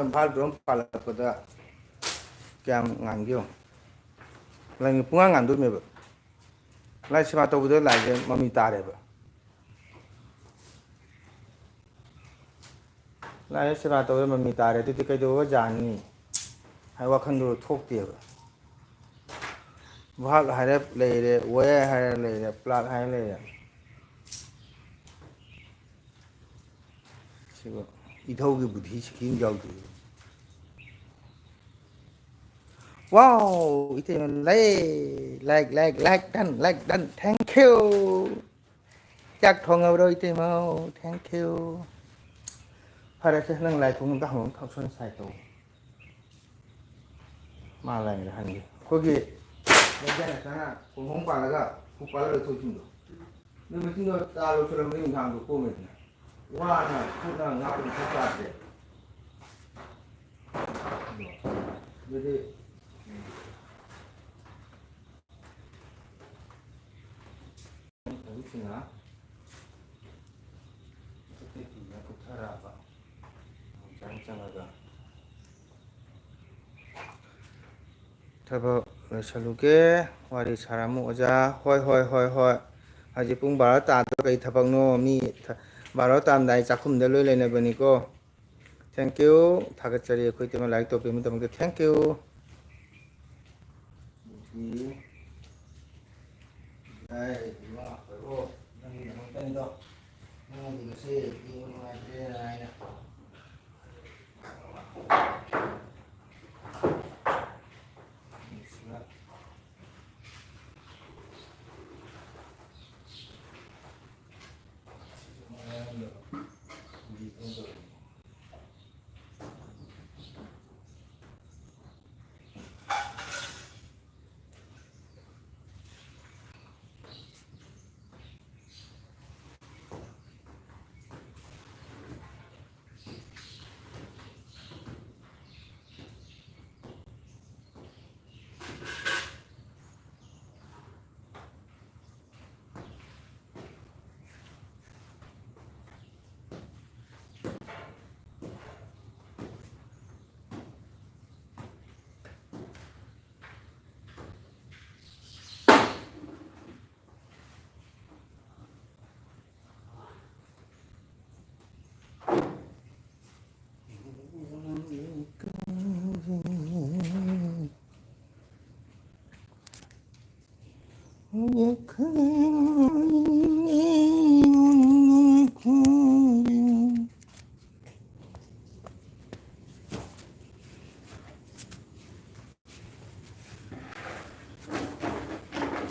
ꯏꯝꯐꯥꯜꯗ ꯑꯃ ꯄꯥꯜꯂꯛꯄꯗ ꯀꯌꯥꯝ ꯉꯥꯟꯒꯦ ꯌꯦꯡꯉꯣ꯫ ꯂꯥꯏ ꯄꯨꯡꯉꯥꯟ ꯉꯥꯟꯗꯣꯏꯅꯦꯕ꯫ ꯂꯥꯏ ꯁꯦꯕꯥ ꯇꯧꯕꯗ ꯂꯥꯏꯁꯦ ꯃꯃꯤ ꯇꯥꯔꯦꯕ꯫ ꯂꯥꯏ ꯁꯦꯕꯥ ꯇꯧꯕꯗ ꯃꯃꯤ ꯇꯥꯔꯦ, ꯑꯗꯨꯗꯤ ꯀꯩꯗꯧꯕ ꯖꯥꯠꯅꯤ ꯍꯥꯏ ꯋꯥꯈꯜꯗꯣ ꯊꯣꯛꯇꯦꯕ꯫ ꯚꯥꯞ ꯍꯥꯏꯔ ꯂꯩꯔꯦ, ꯋꯦ ꯍꯥꯏꯔ ꯂꯩꯔꯦ, ꯄ꯭ꯂꯥꯠ ꯍꯥꯏꯔ ꯂꯩꯔꯦ꯫ ꯁꯤꯕꯨ ꯏꯙꯧꯒꯤ ꯕꯨꯙꯤ ꯁꯤꯀꯤ ꯑꯃ ꯌꯥꯎꯗꯦ꯫ ꯋꯥꯎ! ꯏꯇꯩꯃ ꯂꯩ꯫ Like, like, like done, like done. Thank you. ꯆꯥꯛ ꯊꯣꯡꯉꯕ꯭ꯔꯣ ꯏꯇꯩꯃ? Thank you. ꯐꯔꯦꯁꯦ, ꯅꯪ ꯂꯥꯏ ꯊꯣꯡ ꯑꯝꯇ ꯍꯪꯉꯨ, ꯊꯛ ꯁꯣꯟ ꯁꯥꯏ ꯇꯧ꯫ ꯃꯥ ꯂꯥꯏꯟꯗ ꯍꯟꯒꯦ꯫ ꯑꯩꯈꯣꯏꯒꯤ ꯂꯩꯀꯥꯏ ꯅꯠꯇꯅ ꯀꯣꯡꯍꯣꯡ ꯄꯥꯜꯂꯒ ꯈꯨ ꯄꯥꯜꯂꯒ ꯊꯣꯛꯏꯁꯤꯡꯗꯣ꯫ ꯅꯣꯏ ꯃꯆꯤꯟꯗꯣ ꯆꯥ ꯂꯧꯁꯜꯂꯝꯕ ꯏꯟꯁꯥꯡꯗꯣ ꯀꯣꯝꯃꯦꯗꯅ꯫ ꯋꯥꯅ ꯈꯨꯠꯅ ꯉꯥꯛꯇ ꯈꯨꯠ ꯆꯥꯗ꯭ꯔꯦ꯫ ꯑꯗꯨꯗꯤ ꯍꯧꯖꯤꯛꯁꯤꯅ ꯃꯊꯛꯇꯩ ꯐꯤꯁꯤꯅ ꯀꯨꯞꯊꯔꯛꯑꯕ꯫ ꯆꯪ ꯆꯪꯉꯒ ꯊꯕꯛ ꯂꯣꯏꯁꯜꯂꯨꯒꯦ꯫ ꯋꯥꯔꯤ ꯁꯥꯔꯝꯃꯨ ꯑꯣꯖꯥ꯫ ꯍꯣꯏ, ꯍꯣꯏ, ꯍꯣꯏ, ꯍꯣꯏ꯫ ꯍꯧꯖꯤꯛ ꯄꯨꯡ ꯕꯥꯔꯣ ꯇꯥꯗꯣꯔꯦ꯫ ꯀꯩ ꯊꯕꯛꯅꯣ? ꯃꯤ ꯊ-, ꯕꯥꯔꯣ ꯇꯥꯔꯝꯗꯥꯏ ꯆꯥꯛꯈꯨꯝꯗ ꯂꯣꯏ ꯂꯩꯅꯕꯅꯤꯀꯣ꯫ Thank you꯫ ꯊꯥꯒꯠꯆꯔꯤ ꯑꯩꯈꯣꯏ ꯇꯤꯝꯅ ꯂꯥꯏꯔꯤꯛ ꯇꯧꯕꯤꯕꯒꯤꯗꯃꯛꯇ꯫ Thank you꯫ ꯑꯗꯨꯗꯤ, ꯑꯦ, ꯏꯃꯥ, ꯍꯣꯏꯔꯣ, ꯅꯪꯒꯤꯗꯃꯛꯇꯅꯤꯗꯣ꯫ ꯅꯪꯒꯤ ꯉꯁꯤ ꯌꯦꯡꯕ ꯅꯨꯡꯉꯥꯏꯇ꯭ꯔꯦꯅ ꯍꯥꯏꯅ꯫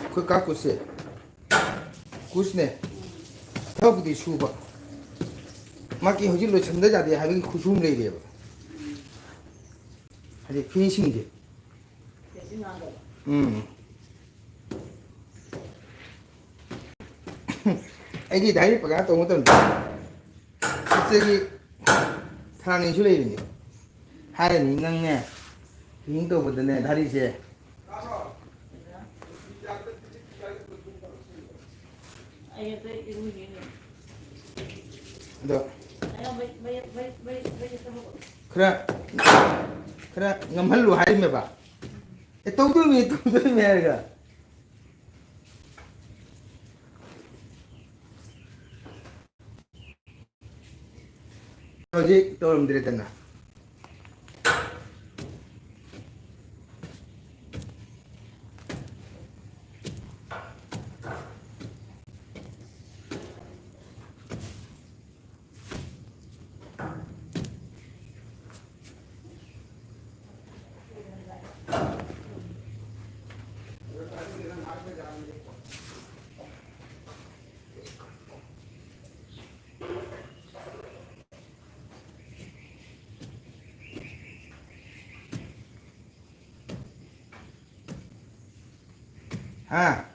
ꯑꯩꯈꯣꯏ ꯀꯥ ꯀꯨꯁꯁꯦ, ꯀꯨꯁꯅꯦ, ꯊꯕꯛꯄꯨꯗꯤ ꯁꯨꯕ, ꯃꯥꯒꯤ ꯍꯧꯖꯤꯛ ꯂꯣꯏꯁꯟꯗ ꯌꯥꯗꯦ ꯍꯥꯏꯕꯒꯤ ꯈꯨꯁꯨ ꯑꯃ ꯂꯩꯔꯤꯑꯕ, ꯍꯥꯏꯗꯤ ꯐꯤꯅꯤꯁꯤꯡꯁꯦ꯫ ꯎꯝ꯫ ꯑꯩꯗꯤ ꯗꯥꯏꯔꯤ ꯄꯀꯥ ꯇꯧꯕ ꯃꯇꯝꯗ ꯏꯆꯦꯒꯤ ꯊꯥꯅꯤꯁꯨ ꯂꯩꯔꯤꯅꯤ꯫ ꯍꯥꯏꯔꯅꯤ, "ꯅꯪꯅꯦ, ꯍꯤꯡ ꯇꯧꯕꯗꯅꯦ, ꯗꯥꯏꯔꯤꯁꯦ"꯫ ꯑꯗꯣ ꯈꯔ, ꯈꯔ ꯉꯝꯍꯜꯂꯨ ꯍꯥꯏꯔꯤꯃꯦꯕ꯫ "ꯑꯦ, ꯇꯧꯗꯣꯏꯅꯤ, ꯇꯧꯗꯣꯏꯅꯤ" ꯍꯥꯏꯔꯒ꯫ ꯍꯧꯖꯤꯛ ꯇꯧꯔꯝꯗ꯭ꯔꯦꯗꯅ꯫ ꯍꯥ?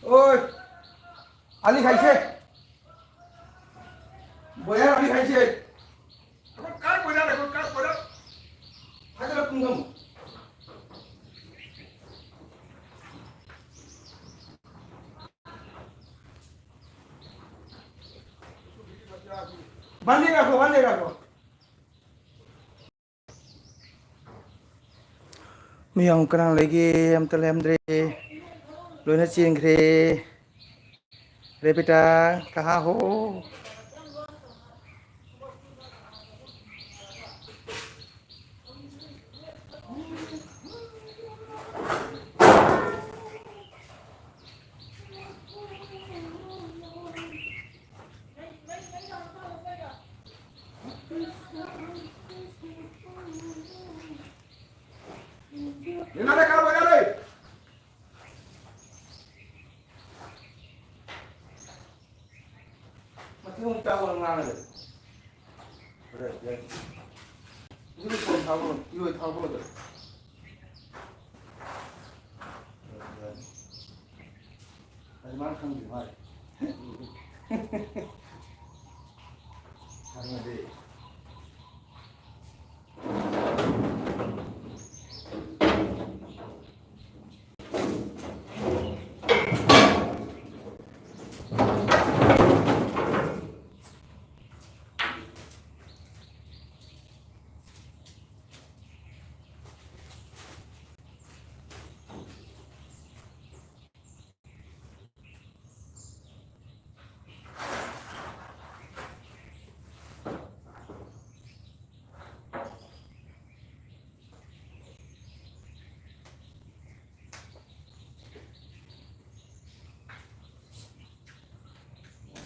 ओए, आली खाइसे। बया आली खाइसे। कार बजा रे, कार बजा। हाजरा कुंगम। बांधे रखो, बांधे रखो। ꯃꯤ ꯌꯥꯝ ꯀꯅꯥ ꯂꯩꯒꯦ? ꯑꯝꯇ ꯂꯩꯔꯝꯗ꯭ꯔꯦ, ꯂꯣꯏꯅ ꯆꯦꯟꯈ꯭ꯔꯦ꯫ ꯔꯦꯕꯤꯇꯥ, ꯀꯍꯥ ꯍꯣ? ꯃꯊꯤꯕꯣꯡ ꯆꯥꯕ ꯉꯥꯡꯉ ꯂꯩ꯫ ꯍꯣꯔꯦꯟ ꯌꯥꯏ꯫ ꯍꯧꯖꯤꯛ ꯐꯣꯟ ꯊꯥꯕ ꯉꯝ-, ꯏꯔꯣꯏ ꯊꯥꯕ ꯉꯝꯗ꯭ꯔꯦ꯫ ꯍꯣꯔꯦꯟ ꯌꯥꯏ꯫ ꯑꯗꯨ ꯃꯥꯅ ꯈꯪꯗ꯭ꯔꯤ ꯃꯥꯜꯂꯦ꯫ ꯈꯪꯉꯗꯤ꯫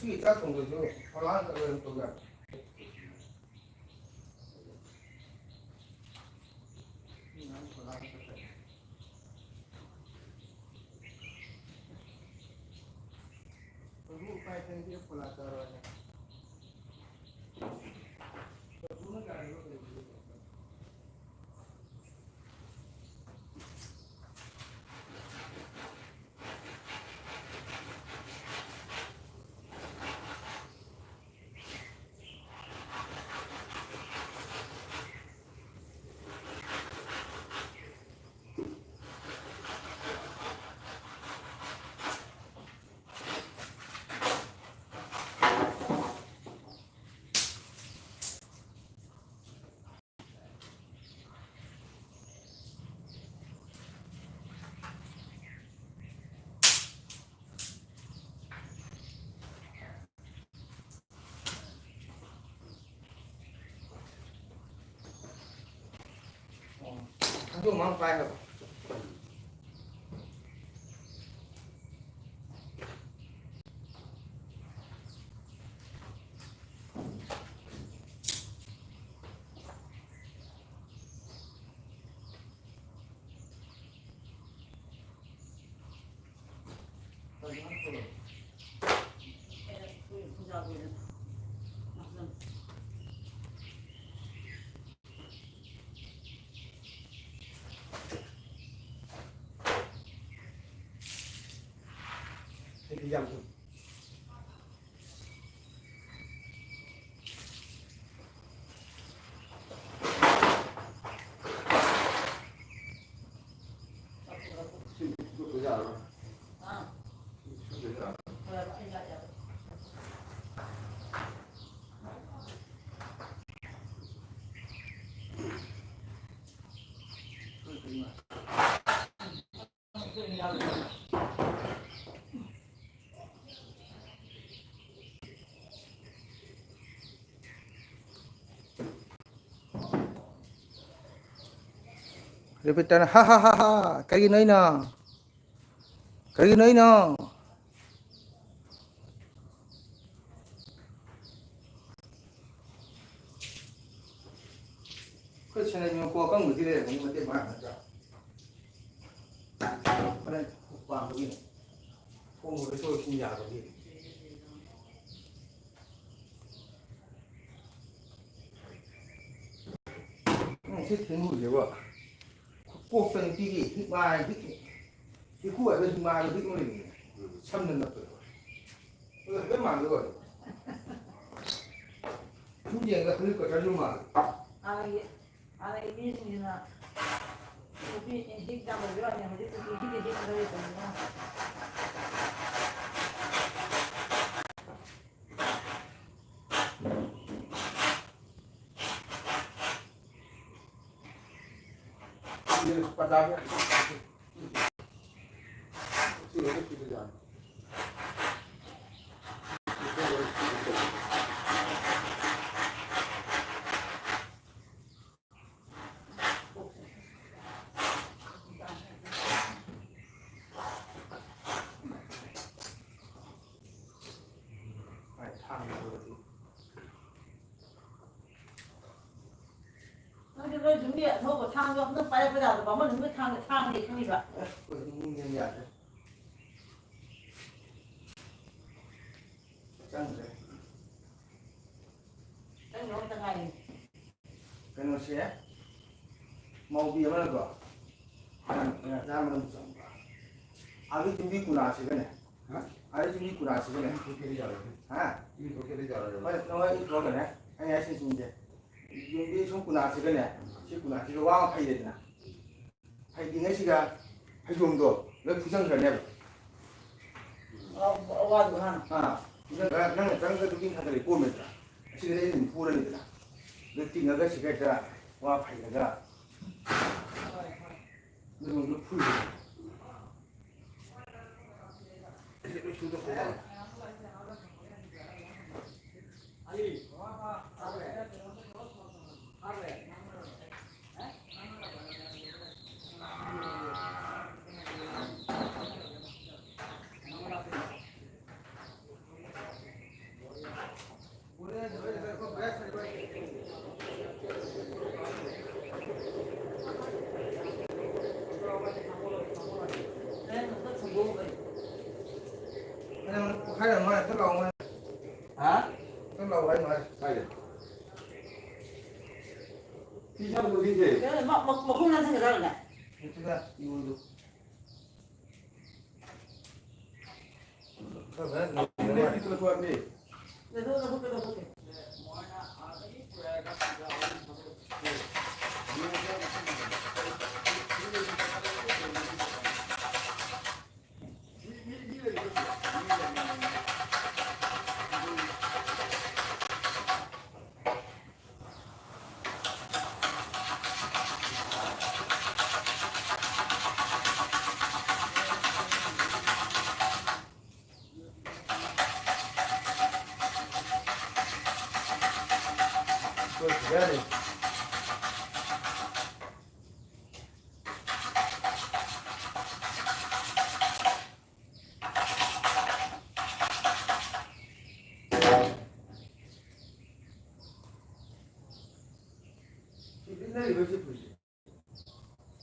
ꯉꯁꯤꯒꯤ ꯆꯥꯛ ꯊꯣꯡꯕꯁꯨ ꯐꯂꯥꯡ ꯈꯛ ꯑꯣꯏꯅ ꯇꯧꯖꯔꯦ꯫ ꯑꯗꯨ ꯃꯥ ꯄꯥꯏ ꯍꯥꯏꯕ꯫ ꯐꯤꯖꯥꯝ ꯊꯝꯃꯤ꯫ ꯔꯤꯄꯤꯇꯔꯅ, "ꯍꯥ, ꯍꯥ, ꯍꯥ, ꯍꯥ, ꯀꯔꯤꯒꯤꯅꯣ ꯑꯩꯅ? ꯀꯔꯤꯒꯤꯅꯣ ꯑꯩꯅ?" ꯑꯩꯈꯣꯏ ꯁꯦꯅꯩꯕꯤ ꯃꯀꯣꯛ ꯑꯀꯪꯕꯗꯤ ꯂꯩꯔꯝꯒꯅꯤ, ꯃꯇꯦꯛ ꯃꯔꯥꯡ ꯅꯠꯇ꯭ꯔꯥ? ꯍꯣꯔꯦꯟ ꯄꯥꯝꯕꯒꯤꯅꯦ꯫ ꯊꯣꯡ ꯂꯣꯏꯊꯣꯛ ꯂꯣꯏꯁꯤꯟ ꯌꯥꯕꯒꯤ꯫ ꯎꯝ, ꯁꯤ ꯊꯦꯡꯉꯨꯁꯦꯕ꯫ ꯀꯣꯛꯇ ꯅꯨꯄꯤꯒꯤ ꯍꯤꯛ ꯃꯥꯏ ꯍꯤꯛ, ꯍꯤꯛꯈꯨ ꯍꯥꯏꯕ ꯍꯤꯛ ꯃꯥꯏ ꯍꯤꯛ ꯑꯃ ꯂꯩꯕꯅꯦ꯫ ꯁꯝꯅ ꯅꯞꯄꯗꯣ꯫ ꯑꯗꯨ ꯍꯥꯏꯐꯦꯠ ꯃꯥꯟꯒꯦ ꯇꯧꯕ꯫ ꯁꯨꯝ ꯌꯦꯡꯕꯗ ꯍꯦꯂꯤꯀꯣꯞꯇꯔꯁꯨ ꯃꯥꯜꯂꯦ꯫ ꯍꯥꯟꯅꯒꯤ, ꯍꯥꯟꯅꯒꯤ ꯃꯤꯁꯤꯡꯁꯤꯅ ꯅꯨꯄꯤ ꯍꯤꯛ ꯌꯥꯝ ꯑꯣꯏꯕ ꯋꯥꯅꯤ, ꯍꯧꯖꯤꯛ ꯅꯨꯄꯤ ꯍꯤꯛ ꯍꯤꯛ ꯂꯩꯇꯕꯅꯤꯅ꯫ ꯅꯣꯏꯗꯤ ꯂꯣꯏ ꯌꯨꯝꯒꯤ ꯑꯊꯧꯕ ꯊꯥꯡꯗꯣ ꯑꯝꯇ ꯄꯥꯏꯔꯛꯄ ꯌꯥꯗꯕ, ꯑꯃ ꯌꯨꯝꯒꯤ ꯊꯥꯡꯗ ꯊꯥꯡꯅꯦ ꯈꯪꯉꯤꯕ꯫ ꯑꯩꯈꯣꯏ ꯏꯃꯨꯡꯗꯤ ꯌꯥꯗ꯭ꯔꯦ꯫ ꯆꯪꯗ꯭ꯔꯦ꯫ ꯅꯪ ꯅꯉꯣꯟꯗ ꯉꯥꯏꯔꯦ꯫ ꯀꯩꯅꯣꯁꯦ, ꯃꯧꯕꯤ ꯑꯃꯅꯀꯣ, ꯉꯥ ꯃꯅꯨꯡ ꯆꯪꯕ꯫ ꯑꯗꯨ ꯌꯨꯝꯕꯤ ꯀꯨꯂꯥꯁꯤꯒꯅꯦ, ꯑꯩꯁꯨ ꯃꯤ ꯀꯨꯟꯊ꯭ꯔꯥꯁꯤꯒꯅꯦ꯫ ꯃꯤ ꯄꯣꯀꯦꯠꯇ ꯌꯥꯔꯣꯏ꯫ ꯍꯥ? ꯃꯤ ꯄꯣꯀꯦꯠꯇ ꯌꯥꯔꯣꯏ꯫ ꯍꯣꯏ, ꯅꯣꯏ ꯊꯣꯛꯑꯒꯅꯦ꯫ ꯑꯩ ꯍꯥꯏꯁꯤꯡꯁꯤꯡꯁꯦ꯫ ꯌꯨꯝꯕꯤ ꯁꯨꯝ ꯀꯨꯟꯊ꯭ꯔꯥꯁꯤꯒꯅꯦ꯫ ꯁꯤ ꯀꯨꯟꯊ꯭ꯔꯥꯁꯤꯒ ꯋꯥ ꯑꯃ ꯐꯩꯔꯦꯗꯅ꯫ ꯐꯩꯗ꯭ꯔꯤꯉꯩꯁꯤꯗ ꯐꯩꯖꯣꯝꯗꯣ ꯂꯣꯏ ꯐꯨꯖꯟꯈ꯭ꯔꯅꯦꯕ꯫ ꯑ, ꯋꯥꯗꯨ ꯍꯥꯟꯅ꯫ ꯑꯥ, ꯐꯨꯖꯟꯈ꯭ꯔ ꯅꯪꯅ ꯆꯪꯉꯒ ꯗꯨꯀꯤꯡ ꯈꯔ ꯈꯔ ꯀꯣꯝꯃꯦꯗꯅ꯫ ꯑꯁꯤꯗ ꯑꯩ ꯑꯗꯨꯝ ꯐꯨꯔꯅꯤꯗꯅ꯫ ꯑꯗꯨ ꯇꯤꯡꯉꯒ ꯁꯤꯒꯔꯦꯠꯇ ꯋꯥ ꯐꯩꯔꯒ ꯍꯣꯏ, ꯍꯣꯏ꯫ ꯑꯗꯨꯒ ꯐꯨꯏ꯫ ꯍꯥ? ꯀꯥꯏꯗ? ꯐꯤ ꯁꯥꯕ ꯅꯨꯄꯤꯁꯦ? ꯀꯩꯅꯣ, ꯃ-, ꯃ-, ꯃꯈꯣꯡ ꯅꯥꯟꯊꯒꯗ꯭ꯔꯥꯅꯦ? ꯅꯠꯇꯦꯗ, ꯏꯔꯣꯏꯗꯣ꯫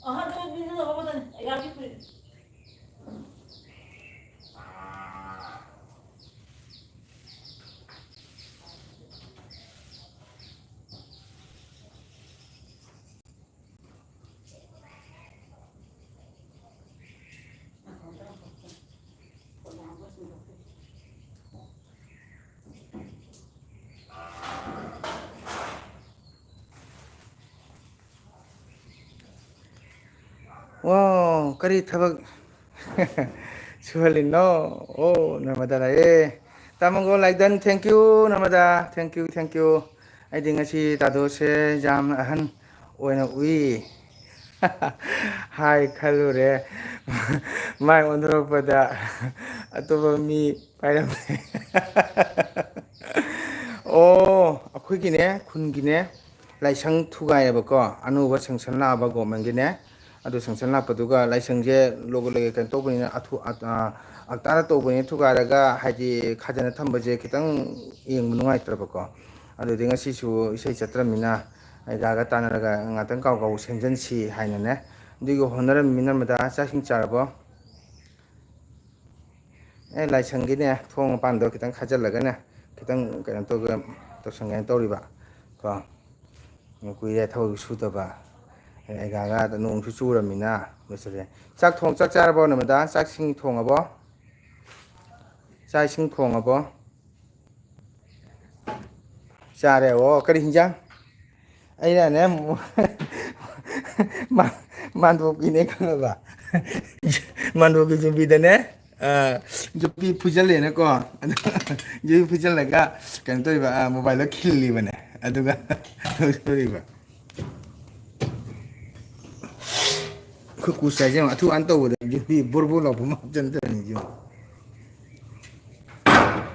ꯑꯍꯟ ꯑꯣꯏꯕꯅꯤꯅ ꯂꯧꯔꯛꯀꯗꯣꯏꯅꯤ, ꯑꯩꯒꯥꯒꯤ ꯐꯨꯔꯤꯠ꯫ ꯋꯥꯎ, ꯀꯔꯤ ꯊꯕꯛ ꯁꯨꯍꯜꯂꯤꯅꯣ? ꯑꯣ, ꯅꯔꯃꯗꯥ ꯂꯥꯛꯑꯦ꯫ ꯇꯥꯃꯣꯒꯣ ꯂꯥꯏꯗꯟ, thank you, Narmada, thank you, thank you꯫ ꯑꯩꯗꯤ ꯉꯁꯤ ꯇꯥꯗꯣꯁꯦ ꯌꯥꯝ ꯑꯍꯟ ꯑꯣꯏꯅ ꯎꯏ꯫ ꯍꯥꯏ ꯈꯜꯂꯨꯔꯦ꯫ ꯃꯥꯏ ꯑꯣꯟꯊꯣꯔꯛꯄꯗ ꯑꯇꯣꯞꯄ ꯃꯤ ꯄꯥꯏꯔꯝꯃꯦ꯫ ꯑꯣ, ꯑꯩꯈꯣꯏꯒꯤꯅꯦ, ꯈꯨꯟꯒꯤꯅꯦ, ꯂꯥꯏꯁꯪ ꯊꯨꯒꯥꯏꯌꯦꯕꯀꯣ, ꯑꯅꯧꯕ ꯁꯪꯁꯟ ꯂꯥꯛꯑꯕ ꯒꯣꯔꯃꯦꯟꯒꯤꯅꯦ꯫ ꯑꯗꯨ ꯁꯪꯁꯟ ꯂꯥꯛꯄꯗꯨꯒ ꯂꯥꯏꯁꯪꯁꯦ ꯂꯣꯒ-, ꯂꯣꯒ-, ꯀꯩꯅꯣ ꯇꯧꯕꯅꯤꯅ, ꯑꯊꯨ-, ꯑ-, ꯑ-, ꯑꯛꯇꯥꯗ ꯇꯧꯕꯅꯤꯅ ꯊꯨꯒꯥꯏꯔꯒ, ꯍꯥꯏꯗꯤ, ꯈꯥꯖꯅ ꯊꯝꯕꯁꯦ ꯈꯤꯇꯪ ꯌꯦꯡꯕ ꯅꯨꯡꯉꯥꯏꯇ꯭ꯔꯕꯀꯣ꯫ ꯑꯗꯨꯗꯤ ꯉꯁꯤꯁꯨ ꯏꯁꯩ ꯆꯠꯇ꯭ꯔꯕꯅꯤꯅ, ꯑꯩ ꯒꯥꯒ ꯇꯥꯟꯅꯔꯒ ꯉꯥꯛꯇꯪ ꯀꯥꯎ ꯀꯥꯎ ꯁꯦꯝꯖꯤꯟꯁꯤ ꯍꯥꯏꯅꯅꯦ꯫ ꯑꯗꯨꯒꯤ ꯍꯣꯠꯅꯔꯝꯃꯤ꯫ ꯅꯔꯃꯗꯥ, ꯆꯥꯛ ꯏꯁꯤꯡ ꯆꯥꯔꯕꯣ? ꯑꯦ, ꯂꯥꯏꯁꯪꯒꯤꯅꯦ, ꯊꯣꯡ ꯃꯄꯥꯟꯗꯣ ꯈꯤꯇꯪ ꯈꯥꯖꯤꯜꯂꯒꯅꯦ, ꯈꯤꯇꯪ ꯀꯩꯅꯣ ꯇꯧꯒꯦ, ꯇꯧꯁꯟꯒꯦꯅ ꯇꯧꯔꯤꯕ ꯀꯣ꯫ ꯀꯨꯏꯔꯦ ꯊꯕꯛ ꯁꯨꯗꯕ꯫ ꯑꯩ ꯒꯥꯒ ꯅꯣꯡꯁꯨ ꯆꯨꯔꯃꯤꯅ꯫ ꯂꯣꯏꯁꯤꯜꯂꯦ꯫ ꯆꯥꯛ ꯊꯣꯡ-, ꯆꯥꯛ ꯆꯥꯔꯕꯣ, ꯅꯔꯃꯗꯥ? ꯆꯥꯛ ꯏꯁꯤꯡ ꯊꯣꯡꯉꯕꯣ? ꯆꯥꯛ ꯏꯁꯤꯡ ꯊꯣꯡꯉꯕꯣ? ꯆꯥꯔꯦ꯫ ꯑꯣ, ꯀꯔꯤ ꯍꯤꯟꯖꯥꯡ? ꯑꯩꯅꯅꯦ, ꯃꯥ-, ꯃꯥꯟꯗꯣꯞꯀꯤꯅꯦ ꯈꯪꯉꯕ? ꯃꯥꯟꯗꯣꯞꯀꯤ ꯌꯨꯝꯕꯤꯗꯅꯦ, ꯑ, ꯌꯣꯠꯄꯤ ꯐꯨꯖꯜꯂꯦꯅꯀꯣ꯫ ꯑꯗꯨ ꯌꯣꯠꯄꯤ ꯐꯨꯖꯜꯂꯒ ꯀꯩꯅꯣ ꯇꯧꯔꯤꯕ, ꯑ, ꯃꯣꯕꯥꯏꯜꯗꯣ ꯈꯤꯜꯂꯤꯕꯅꯦ꯫ ꯑꯗꯨꯒ ꯇꯧꯔꯤꯕ꯫ ꯑꯩꯈꯣꯏ ꯀꯨꯁ ꯍꯥꯏꯁꯦ ꯌꯦꯡꯉꯣ, ꯑꯊꯨ ꯍꯥꯟ ꯇꯧꯕꯗ ꯌꯣꯠꯄꯤ ꯕꯣꯔ ꯕꯣꯔ ꯂꯥꯎꯕ ꯑꯃ ꯍꯥꯞꯆꯤꯟꯗ꯭ꯔꯅꯤ ꯌꯦꯡꯉꯣ꯫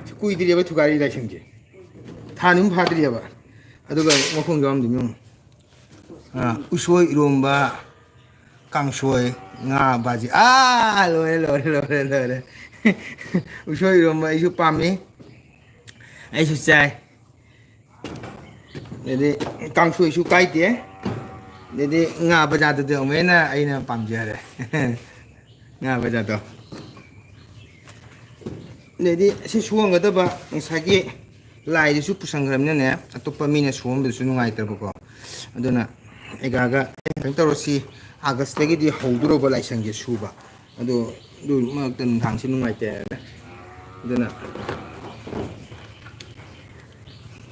ꯁꯤ ꯀꯨꯏꯗ꯭ꯔꯤꯑꯕ ꯊꯨꯒꯥꯏꯔꯤ ꯂꯥꯏꯁꯪꯁꯦ꯫ ꯊꯥ ꯑꯅꯤ ꯑꯍꯨꯝ ꯐꯥꯗ꯭ꯔꯤꯑꯕ꯫ ꯑꯗꯨꯒ ꯃꯈꯣꯡ ꯌꯥꯎꯔꯝꯗꯣꯏꯅꯤ ꯌꯦꯡꯉꯣ꯫ ꯑꯥ, ꯎꯁꯣꯏ ꯏꯔꯣꯝꯕ, ꯀꯥꯡꯁꯣꯏ, ꯉꯥ ꯕꯥꯖꯤ꯫ ꯑꯥ, ꯂꯣꯏꯔꯦ, ꯂꯣꯏꯔꯦ, ꯂꯣꯏꯔꯦ, ꯂꯣꯏꯔꯦ꯫ ꯎꯁꯣꯏ ꯏꯔꯣꯝꯕ ꯑꯩꯁꯨ ꯄꯥꯝꯃꯤ꯫ ꯑꯩꯁꯨ ꯆꯥꯏ꯫ ꯑꯗꯩꯗꯤ ꯀꯥꯡꯁꯣꯏꯁꯨ ꯀꯥꯏꯗꯦ꯫ ꯑꯗꯩꯗꯤ ꯉꯥ ꯕꯖꯥꯗꯨꯗꯤ ꯑꯃꯨꯛ ꯍꯦꯟꯅ ꯑꯩꯅ ꯄꯥꯝꯖꯔꯦ꯫ ꯉꯥ ꯕꯖꯥꯗꯣ꯫ ꯑꯗꯩꯗꯤ ꯁꯤ ꯁꯣꯝꯒꯗꯕ ꯉꯁꯥꯏꯒꯤ ꯂꯥꯏꯗꯨꯁꯨ ꯄꯨꯁꯟꯈ꯭ꯔꯕꯅꯤꯅꯅꯦ, ꯑꯇꯣꯞꯄ ꯃꯤꯅ ꯁꯣꯝꯕꯗꯨꯁꯨ ꯅꯨꯡꯉꯥꯏꯇ꯭ꯔꯕꯀꯣ꯫ ꯑꯗꯨꯅ ꯑꯩꯒꯥꯒ ꯈꯤꯇꯪ ꯇꯧꯔꯁꯤ꯫ ꯑꯥꯒꯁꯇꯒꯤꯗꯤ ꯍꯧꯗꯣꯔꯕ ꯂꯥꯏꯁꯪꯁꯦ ꯁꯨꯕ꯫ ꯑꯗꯣ ꯑꯗꯨ ꯃꯔꯛꯇ ꯅꯨꯡꯗꯥꯡꯁꯤ ꯅꯨꯡꯉꯥꯏꯇꯦ꯫ ꯑꯗꯨꯅ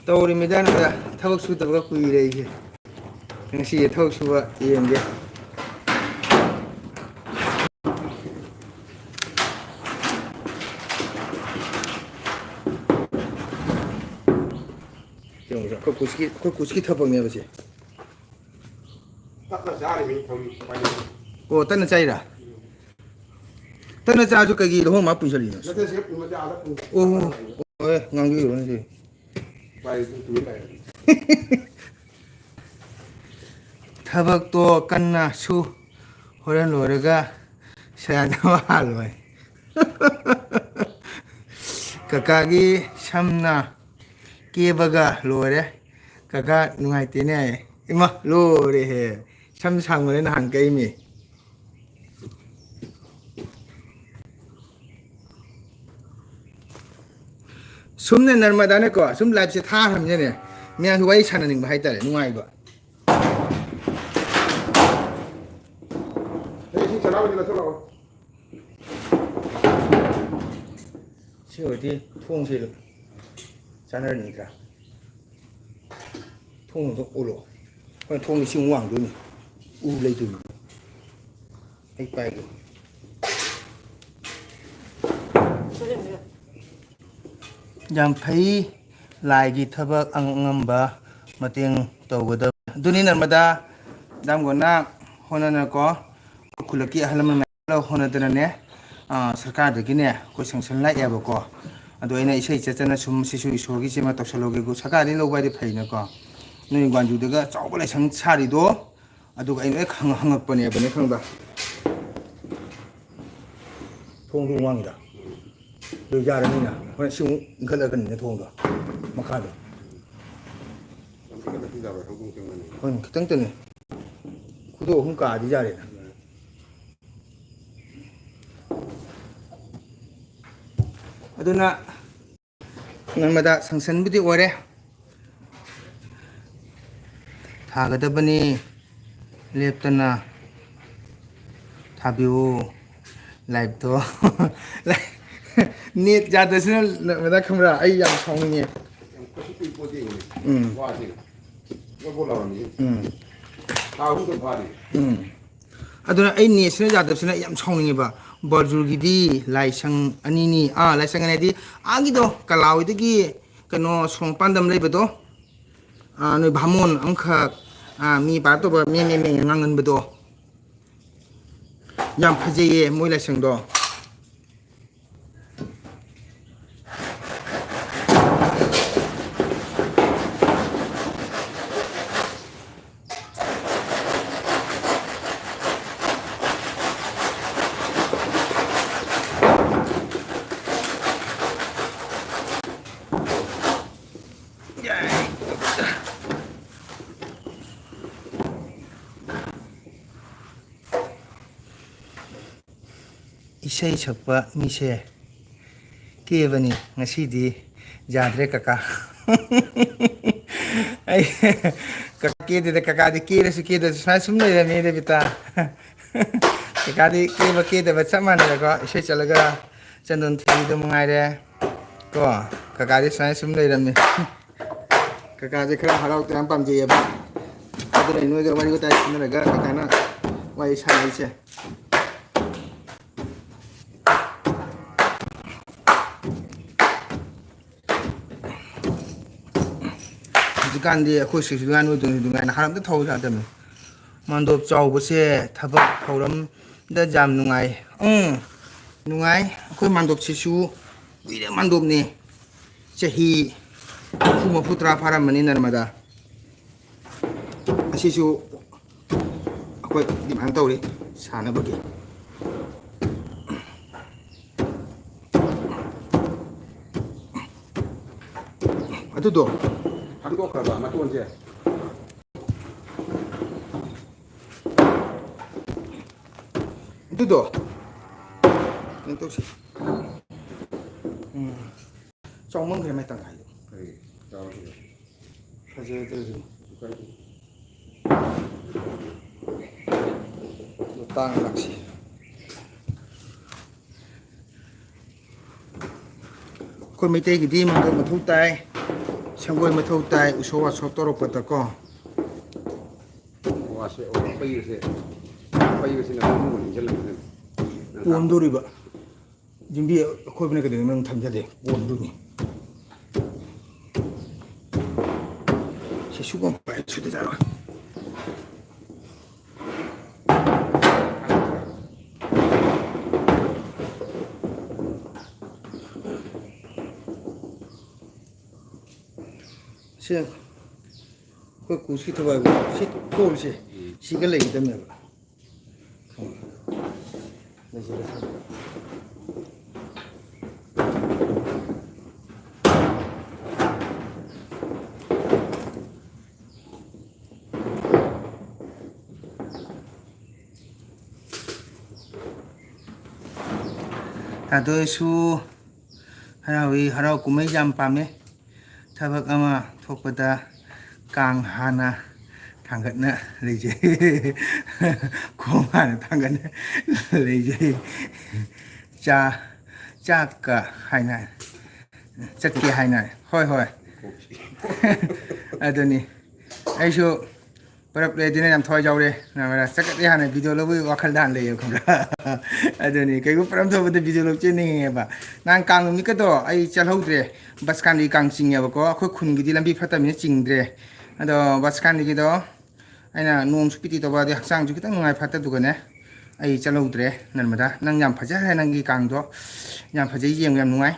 ꯇꯧꯔꯤꯃꯤꯗ ꯅꯪꯒ ꯊꯕꯛ ꯁꯨꯗꯕꯒ ꯀꯨꯏꯔꯦ ꯑꯩꯁꯦ꯫ ꯉꯁꯤ ꯊꯕꯛ ꯁꯨꯕ ꯌꯦꯡꯒꯦ꯫ ꯑꯩꯈꯣꯏ ꯀꯨꯁꯀꯤ, ꯑꯩꯈꯣꯏ ꯀꯨꯁꯀꯤ ꯊꯕꯛꯅꯦꯕ ꯁꯦ꯫ ꯇꯞꯅ ꯆꯥꯔꯤꯕꯅꯤ ꯊꯧꯔꯤ ꯄꯥꯏꯅꯤꯡꯉꯤ꯫ ꯑꯣ, ꯇꯞꯅ ꯆꯥꯏꯔꯥ? ꯇꯞꯅ ꯆꯥꯔꯁꯨ ꯀꯩꯒꯤ ꯂꯨꯍꯣꯡ ꯃꯥ ꯄꯨꯟꯁꯤꯜꯂꯤꯅꯣ? ꯅꯠꯇꯦ, ꯁꯤꯗ ꯄꯨꯟꯕꯗꯤ ꯑꯥꯗ ꯄꯨꯟ-, ꯑꯣ, ꯍꯣꯏ, ꯉꯥꯡꯕꯤꯔꯨꯔꯣ ꯁꯤ꯫ ꯄꯥꯏ, ꯑꯗꯨꯝ ꯇꯨꯃꯤꯟ ꯂꯩꯔꯦ꯫ ꯊꯕꯛꯇꯣ ꯀꯟꯅ ꯁꯨ, ꯍꯣꯔꯦꯟ ꯂꯣꯏꯔꯒ ꯁꯦꯔꯥꯟ ꯇꯨꯔꯥꯟ ꯍꯥꯜꯂꯣꯏ꯫ ꯀꯀꯥꯒꯤ ꯁꯝꯅ ꯀꯦꯕꯒ ꯂꯣꯏꯔꯦ꯫ ꯀꯀꯥ ꯅꯨꯡꯉꯥꯏꯇꯦꯅꯦ ꯍꯥꯏꯌꯦ꯫ ꯏꯃꯥ ꯂꯣꯏꯔꯦꯍꯦ꯫ ꯁꯝ ꯁꯥꯡꯕꯅꯦ ꯅꯍꯥꯟ ꯀꯛꯏꯃꯤ꯫ ꯁꯨꯝꯅꯦ ꯅꯔꯃꯗꯥꯅꯀꯣ, ꯁꯨꯝ ꯂꯥꯏꯞꯁꯦ ꯊꯥꯈ꯭ꯔꯕꯅꯤꯅꯅꯦ, ꯃꯌꯥꯝꯁꯨ ꯋꯥꯔꯤ ꯁꯥꯟꯅꯅꯤꯡꯕ ꯍꯥꯏꯇꯥꯔꯦ, ꯅꯨꯡꯉꯥꯏꯕ꯫ ꯑꯩ ꯏꯁꯤꯡ ꯆꯥꯅꯕꯗꯤ ꯂꯧꯊꯣꯛꯂꯛꯑꯣ꯫ ꯁꯤ ꯑꯣꯏꯔꯗꯤ ꯊꯣꯡꯁꯦ ꯆꯥꯅꯔꯅꯤꯗ꯭ꯔꯥ? ꯊꯣꯡꯗꯣ ꯑꯣꯜꯂꯣ꯫ ꯍꯣꯏ, ꯊꯣꯡ ꯏꯁꯤꯡ ꯋꯥꯡꯗꯣꯏꯅꯤ꯫ ꯎ ꯂꯩꯗꯣꯏꯅꯤ꯫ ꯑꯩ ꯄꯥꯏꯒꯦ꯫ ꯌꯥꯝ ꯐꯩ꯫ ꯂꯥꯏꯒꯤ ꯊꯕꯛ ꯑꯉꯝꯕ ꯃꯇꯦꯡ ꯇꯧꯒꯗꯕ꯫ ꯑꯗꯨꯅꯤ ꯅꯔꯃꯗꯥ, ꯗꯥꯝꯒꯣꯟꯅ ꯍꯣꯠꯅꯅꯀꯣ, ꯈꯨꯜꯂꯛꯀꯤ ꯑꯍꯜ ꯂꯃꯟ ꯃꯌꯥꯝ ꯍꯣꯠꯅꯗꯅꯅꯦ, ꯑ, ꯁꯔꯀꯥꯔꯗꯒꯤꯅꯦ ꯑꯩꯈꯣꯏ ꯁꯦꯡꯁꯟ ꯂꯥꯛꯑꯦꯕꯀꯣ꯫ ꯑꯗꯣ ꯑꯩꯅ ꯏꯁꯩ ꯆꯠꯆꯅ ꯁꯨꯝ ꯁꯤꯁꯨ ꯏꯁꯣꯔꯒꯤꯁꯤꯃ ꯇꯧꯁꯜꯍꯧꯒꯦ꯫ ꯁꯔꯀꯥꯔꯗꯒꯤ ꯂꯧꯕ ꯍꯥꯏꯗꯤ ꯐꯩꯅꯀꯣ꯫ ꯅꯣꯏ ꯒ꯭ꯋꯥꯟꯖꯨꯗꯒ ꯆꯥꯎꯕ ꯂꯥꯏꯁꯪ ꯁꯥꯔꯤꯗꯣ, ꯑꯗꯨꯒ ꯑꯩ ꯂꯣꯏ ꯈꯪ-, ꯍꯪꯉꯛꯄꯅꯦꯕꯅꯦ, ꯈꯪꯕ꯭ꯔꯥ? ꯊꯣꯡꯗꯣ ꯋꯥꯡꯉꯤꯗ꯫ ꯑꯗꯨ ꯌꯥꯔꯅꯤꯅ꯫ ꯍꯣꯔꯦꯟ ꯁꯤ ꯑꯃꯨꯛ ꯏꯟꯈꯠꯂꯛꯀꯅꯤꯅ ꯊꯣꯡꯗꯣ꯫ ꯃꯈꯥꯗꯣ꯫ ꯌꯥꯝ ꯀꯟꯅ ꯄꯤꯖꯕ꯭ꯔꯥ? ꯍꯧꯗꯣꯡ ꯆꯪꯒꯅꯤ꯫ ꯍꯣꯏ, ꯈꯤꯇꯪꯇꯅꯦ꯫ ꯈꯨꯗꯣ ꯑꯍꯨꯝ ꯀꯥꯗꯤ ꯌꯥꯔꯦꯗ꯫ ꯑꯗꯨꯅ ꯅꯔꯃꯗꯥ ꯁꯪꯁꯟꯕꯨꯗꯤ ꯑꯣꯏꯔꯦ꯫ ꯊꯥꯒꯗꯕꯅꯤ꯫ ꯂꯦꯞꯇꯅ ꯊꯥꯕꯤꯌꯨ ꯂꯥꯏꯚꯇꯣ꯫ ꯅꯦꯠ ꯌꯥꯗꯕꯁꯤꯅ ꯅꯔꯃꯗꯥ ꯈꯪꯕ꯭ꯔꯥ? ꯑꯩ ꯌꯥꯝ ꯁꯥꯎꯅꯤꯡꯉꯦ꯫ ꯌꯥꯝ ꯀꯩꯁꯨ ꯀꯨꯏꯄꯣꯠꯇꯦ ꯌꯦꯡꯉꯨꯅꯦ꯫ ꯎꯝ꯫ ꯋꯥꯁꯦ꯫ ꯕꯣꯠ ꯕꯣꯠ ꯂꯥꯎꯔꯝꯃꯤꯁꯦ꯫ ꯎꯝ꯫ ꯊꯥ ꯑꯍꯨꯝꯗ ꯐꯥꯔꯤ꯫ ꯎꯝ꯫ ꯑꯗꯨꯅ ꯑꯩ ꯅꯦꯠꯁꯤꯅ ꯌꯥꯗꯕꯁꯤꯅ ꯑꯩ ꯌꯥꯝ ꯁꯥꯎꯅꯤꯡꯉꯦꯕ꯫ ꯕꯔꯖꯨꯒꯤꯗꯤ ꯂꯥꯏꯁꯪ ꯑꯅꯤꯅꯤ, ꯑꯥ, ꯂꯥꯏꯁꯪ ꯑꯅꯤ ꯍꯥꯏꯗꯤ ꯑꯥꯒꯤꯗꯣ, ꯀꯂꯥ ꯍꯣꯏꯗꯒꯤ ꯀꯩꯅꯣ ꯁꯣꯔꯣꯛ ꯃꯄꯥꯟꯗ ꯑꯃ ꯂꯩꯕꯗꯣ, ꯑꯥ, ꯅꯣꯏ ꯚꯥꯃꯣꯟ ꯑꯃꯈꯛ, ꯑꯥ, ꯃꯤ ꯄꯥꯔꯠ ꯇꯧꯕ ꯃꯦ ꯃꯦ ꯃꯦ ꯉꯥꯡꯍꯟꯕꯗꯣ꯫ ꯌꯥꯝ ꯐꯖꯩꯌꯦ ꯃꯣꯏ ꯂꯥꯏꯁꯪꯗꯣ꯫ ꯏꯁꯩ ꯁꯛꯄ ꯃꯤꯁꯦ ꯀꯦꯕꯅꯤ꯫ ꯉꯁꯤꯗꯤ ꯌꯥꯗ꯭ꯔꯦ ꯀꯀꯥ꯫ ꯑꯩ ꯀꯀꯥ ꯀꯦꯗꯦꯗ, ꯀꯀꯥꯗꯤ ꯀꯦꯔꯁꯨ ꯀꯦꯗ꯭ꯔꯁꯨ ꯁꯨꯃꯥꯏꯅ ꯁꯨꯝ ꯂꯩꯔꯝꯃꯦ ꯗꯦꯕꯤꯇꯥ꯫ ꯀꯀꯥꯗꯤ ꯀꯦꯕ ꯀꯦꯗꯕ ꯆꯞ ꯃꯥꯟꯅꯔꯦꯀꯣ꯫ ꯏꯁꯩ ꯆꯠꯂꯒ ꯆꯟꯗꯣꯟ ꯊꯤꯕꯤꯗꯣ ꯃꯉꯥꯏꯔꯦ ꯀꯣ꯫ ꯀꯀꯥꯗꯤ ꯁꯨꯃꯥꯏꯅ ꯁꯨꯝ ꯂꯩꯔꯝꯃꯦ꯫ ꯀꯀꯥꯁꯦ ꯈꯔ ꯍꯔꯥꯎ ꯇꯌꯥꯝ ꯄꯥꯝꯖꯩꯌꯦꯕ꯫ ꯑꯗꯨꯅ ꯅꯣꯏꯒ ꯋꯥꯔꯤ ꯋꯥꯇꯥꯏ ꯁꯥꯟꯅꯔꯒ ꯀꯀꯥꯅ ꯋꯥꯔꯤ ꯁꯥꯟꯅꯔꯤꯁꯦ꯫ ꯍꯧꯖꯤꯛꯀꯥꯟꯗꯤ ꯑꯩꯈꯣꯏ ꯁꯤꯁꯨ ꯅꯣꯏꯗꯧꯅ ꯅꯨꯡꯉꯥꯏꯅ ꯍꯥꯔ ꯑꯝꯇ ꯊꯧ ꯌꯥꯗꯕꯅꯤ꯫ ꯃꯥꯟꯗꯣꯞ ꯆꯥꯎꯕꯁꯦ ꯊꯕꯛ ꯊꯧꯔꯝꯗ ꯌꯥꯝ ꯅꯨꯡꯉꯥꯏ꯫ ꯎꯝ, ꯅꯨꯡꯉꯥꯏ꯫ ꯑꯩꯈꯣꯏ ꯃꯥꯟꯗꯣꯞꯁꯤꯁꯨ ꯀꯨꯏꯔꯦ ꯃꯥꯟꯗꯣꯞꯅꯤ꯫ ꯆꯍꯤ ꯅꯤꯐꯨ, ꯃꯔꯤꯐꯨ, ꯇꯔꯥ ꯐꯥꯔꯝꯃꯅꯤ ꯅꯔꯃꯗꯥ꯫ ꯑꯁꯤꯁꯨ ꯑꯩꯈꯣꯏ ꯗꯤꯃꯥꯟ ꯇꯧꯔꯤ ꯁꯥꯟꯅꯕꯒꯤ꯫ ꯑꯗꯨꯗꯣ ꯍꯥꯡꯗꯣꯛꯈ꯭ꯔꯕ ꯃꯇꯣꯟꯁꯦ꯫ ꯑꯗꯨꯗꯣ ꯀꯩꯅꯣ ꯇꯧꯁꯤ꯫ ꯎꯝ꯫ ꯆꯥꯎꯃꯟꯈ꯭ꯔꯦ ꯃꯥꯏ ꯇꯪꯈꯥꯏꯗꯣ꯫ ꯀꯔꯤ? ꯆꯥꯎꯔꯛꯈꯤꯗꯣ? ꯐꯖꯗ꯭ꯔꯦ ꯑꯗꯨꯅꯤ꯫ ꯀꯩꯁꯨ ꯀꯥꯏꯗꯦ꯫ ꯇꯥꯡ ꯂꯥꯛꯁꯤ꯫ ꯑꯩꯈꯣꯏ ꯃꯩꯇꯩꯒꯤꯗꯤ ꯃꯥꯡꯒꯣꯜ ꯃꯊꯧ ꯇꯥꯏ, ꯁꯪꯒꯣꯏ ꯃꯊꯧ ꯇꯥꯏ, ꯎꯁꯣꯞ ꯋꯥꯁꯣꯞ ꯇꯧꯔꯛꯄꯗꯀꯣ꯫ ꯋꯥꯁꯦ, ꯑꯣ, ꯑꯄꯩꯕꯁꯦ, ꯑꯄꯩꯕꯁꯤꯅ ꯑꯃꯨꯛ ꯏꯟꯁꯤꯜꯂꯛꯄꯅꯦ꯫ ꯄꯣꯝꯗꯣꯔꯤꯕ꯫ ꯌꯨꯝꯕꯤ ꯑꯀꯣꯏꯕꯅ ꯀꯩꯗꯧꯅꯣ ꯅꯪ ꯊꯝꯖꯗꯦ? ꯄꯣꯝꯗꯣꯏꯅꯤ꯫ ꯁꯨꯗ ꯌꯥꯔꯣꯏ꯫ ꯁꯤ ꯑꯩꯈꯣꯏ ꯀꯨꯁꯀꯤ ꯊꯨꯒꯥꯏꯕ ꯁꯤ ꯀꯣꯜꯁꯦ ꯁꯤꯒ ꯂꯩꯒꯗꯕꯅꯦꯕ꯫ ꯇꯥꯗꯣꯏꯁꯨ ꯍꯔꯥꯎꯏ, ꯍꯔꯥꯎ ꯀꯨꯝꯍꯩ ꯌꯥꯝ ꯄꯥꯝꯃꯦ꯫ ꯊꯕꯛ ꯑꯃ ꯊꯣꯛꯄꯗ ꯀꯥꯡ ꯍꯥꯟꯅ ꯊꯥꯡꯒꯠꯅ ꯂꯩꯖꯩ꯫ ꯈꯣꯡ ꯍꯥꯟꯅ ꯊꯥꯡꯒꯠꯅ ꯂꯩꯖꯩ꯫ ꯆꯥ-, ꯆꯥꯛꯀ ꯍꯥꯏꯅ ꯆꯠꯀꯦ ꯍꯥꯏꯅ꯫ ꯍꯣꯏ, ꯍꯣꯏ꯫ ꯑꯗꯨꯅꯤ꯫ ꯑꯩꯁꯨ ꯄꯨꯔꯛꯂꯦ ꯑꯗꯨꯅ ꯌꯥꯝ ꯊꯋꯥꯏ ꯌꯥꯎꯔꯦ꯫ ꯅꯪ ꯆꯠꯀꯠꯂꯦ ꯍꯥꯟꯅ ꯚꯤꯗꯤꯑꯣ ꯂꯧꯕꯒꯤ ꯋꯥꯈꯜꯗ ꯍꯥꯟꯅ ꯂꯩꯌꯦꯕ, ꯈꯪꯕ꯭ꯔꯥ? ꯑꯗꯨꯅꯤ, ꯀꯩꯒꯨꯝꯕ ꯄꯨꯔꯛ ꯊꯣꯛꯄꯗ ꯚꯤꯗꯤꯑꯣ ꯂꯧ ꯆꯦꯟꯅꯤꯡꯉꯦꯕ꯫ ꯅꯍꯥꯟ ꯀꯥꯡ ꯅꯨꯃꯤꯠꯀꯗꯣ ꯑꯩ ꯆꯠꯍꯧꯗ꯭ꯔꯦ꯫ ꯕꯁ ꯀꯥꯟꯗꯤ ꯀꯥꯡ ꯆꯤꯡꯉꯦꯕꯀꯣ, ꯑꯩꯈꯣꯏ ꯈꯨꯟꯒꯤꯗꯤ ꯂꯝꯕꯤ ꯐꯠꯇꯕꯅꯤꯅ ꯆꯤꯡꯗ꯭ꯔꯦ꯫ ꯑꯗꯣ ꯕꯁ ꯀꯥꯟꯗꯒꯤꯗꯣ ꯑꯩꯅ ꯅꯣꯡꯁꯨ ꯄꯤꯇꯤ ꯇꯧꯕ, ꯑꯗꯩ ꯍꯛꯆꯥꯡꯁꯨ ꯈꯤꯇꯪ ꯅꯨꯡꯉꯥꯏ ꯐꯠꯇꯗꯨꯒꯅꯦ, ꯑꯩ ꯆꯠꯍꯧꯗ꯭ꯔꯦ꯫ ꯅꯔꯃꯗꯥ, ꯅꯪ ꯌꯥꯝ ꯐꯖꯈ꯭ꯔꯦ ꯅꯪꯒꯤ ꯀꯥꯡꯗꯣ, ꯌꯥꯝ ꯐꯖꯩ, ꯌꯦꯡꯕ ꯌꯥꯝ ꯅꯨꯡꯉꯥꯏ꯫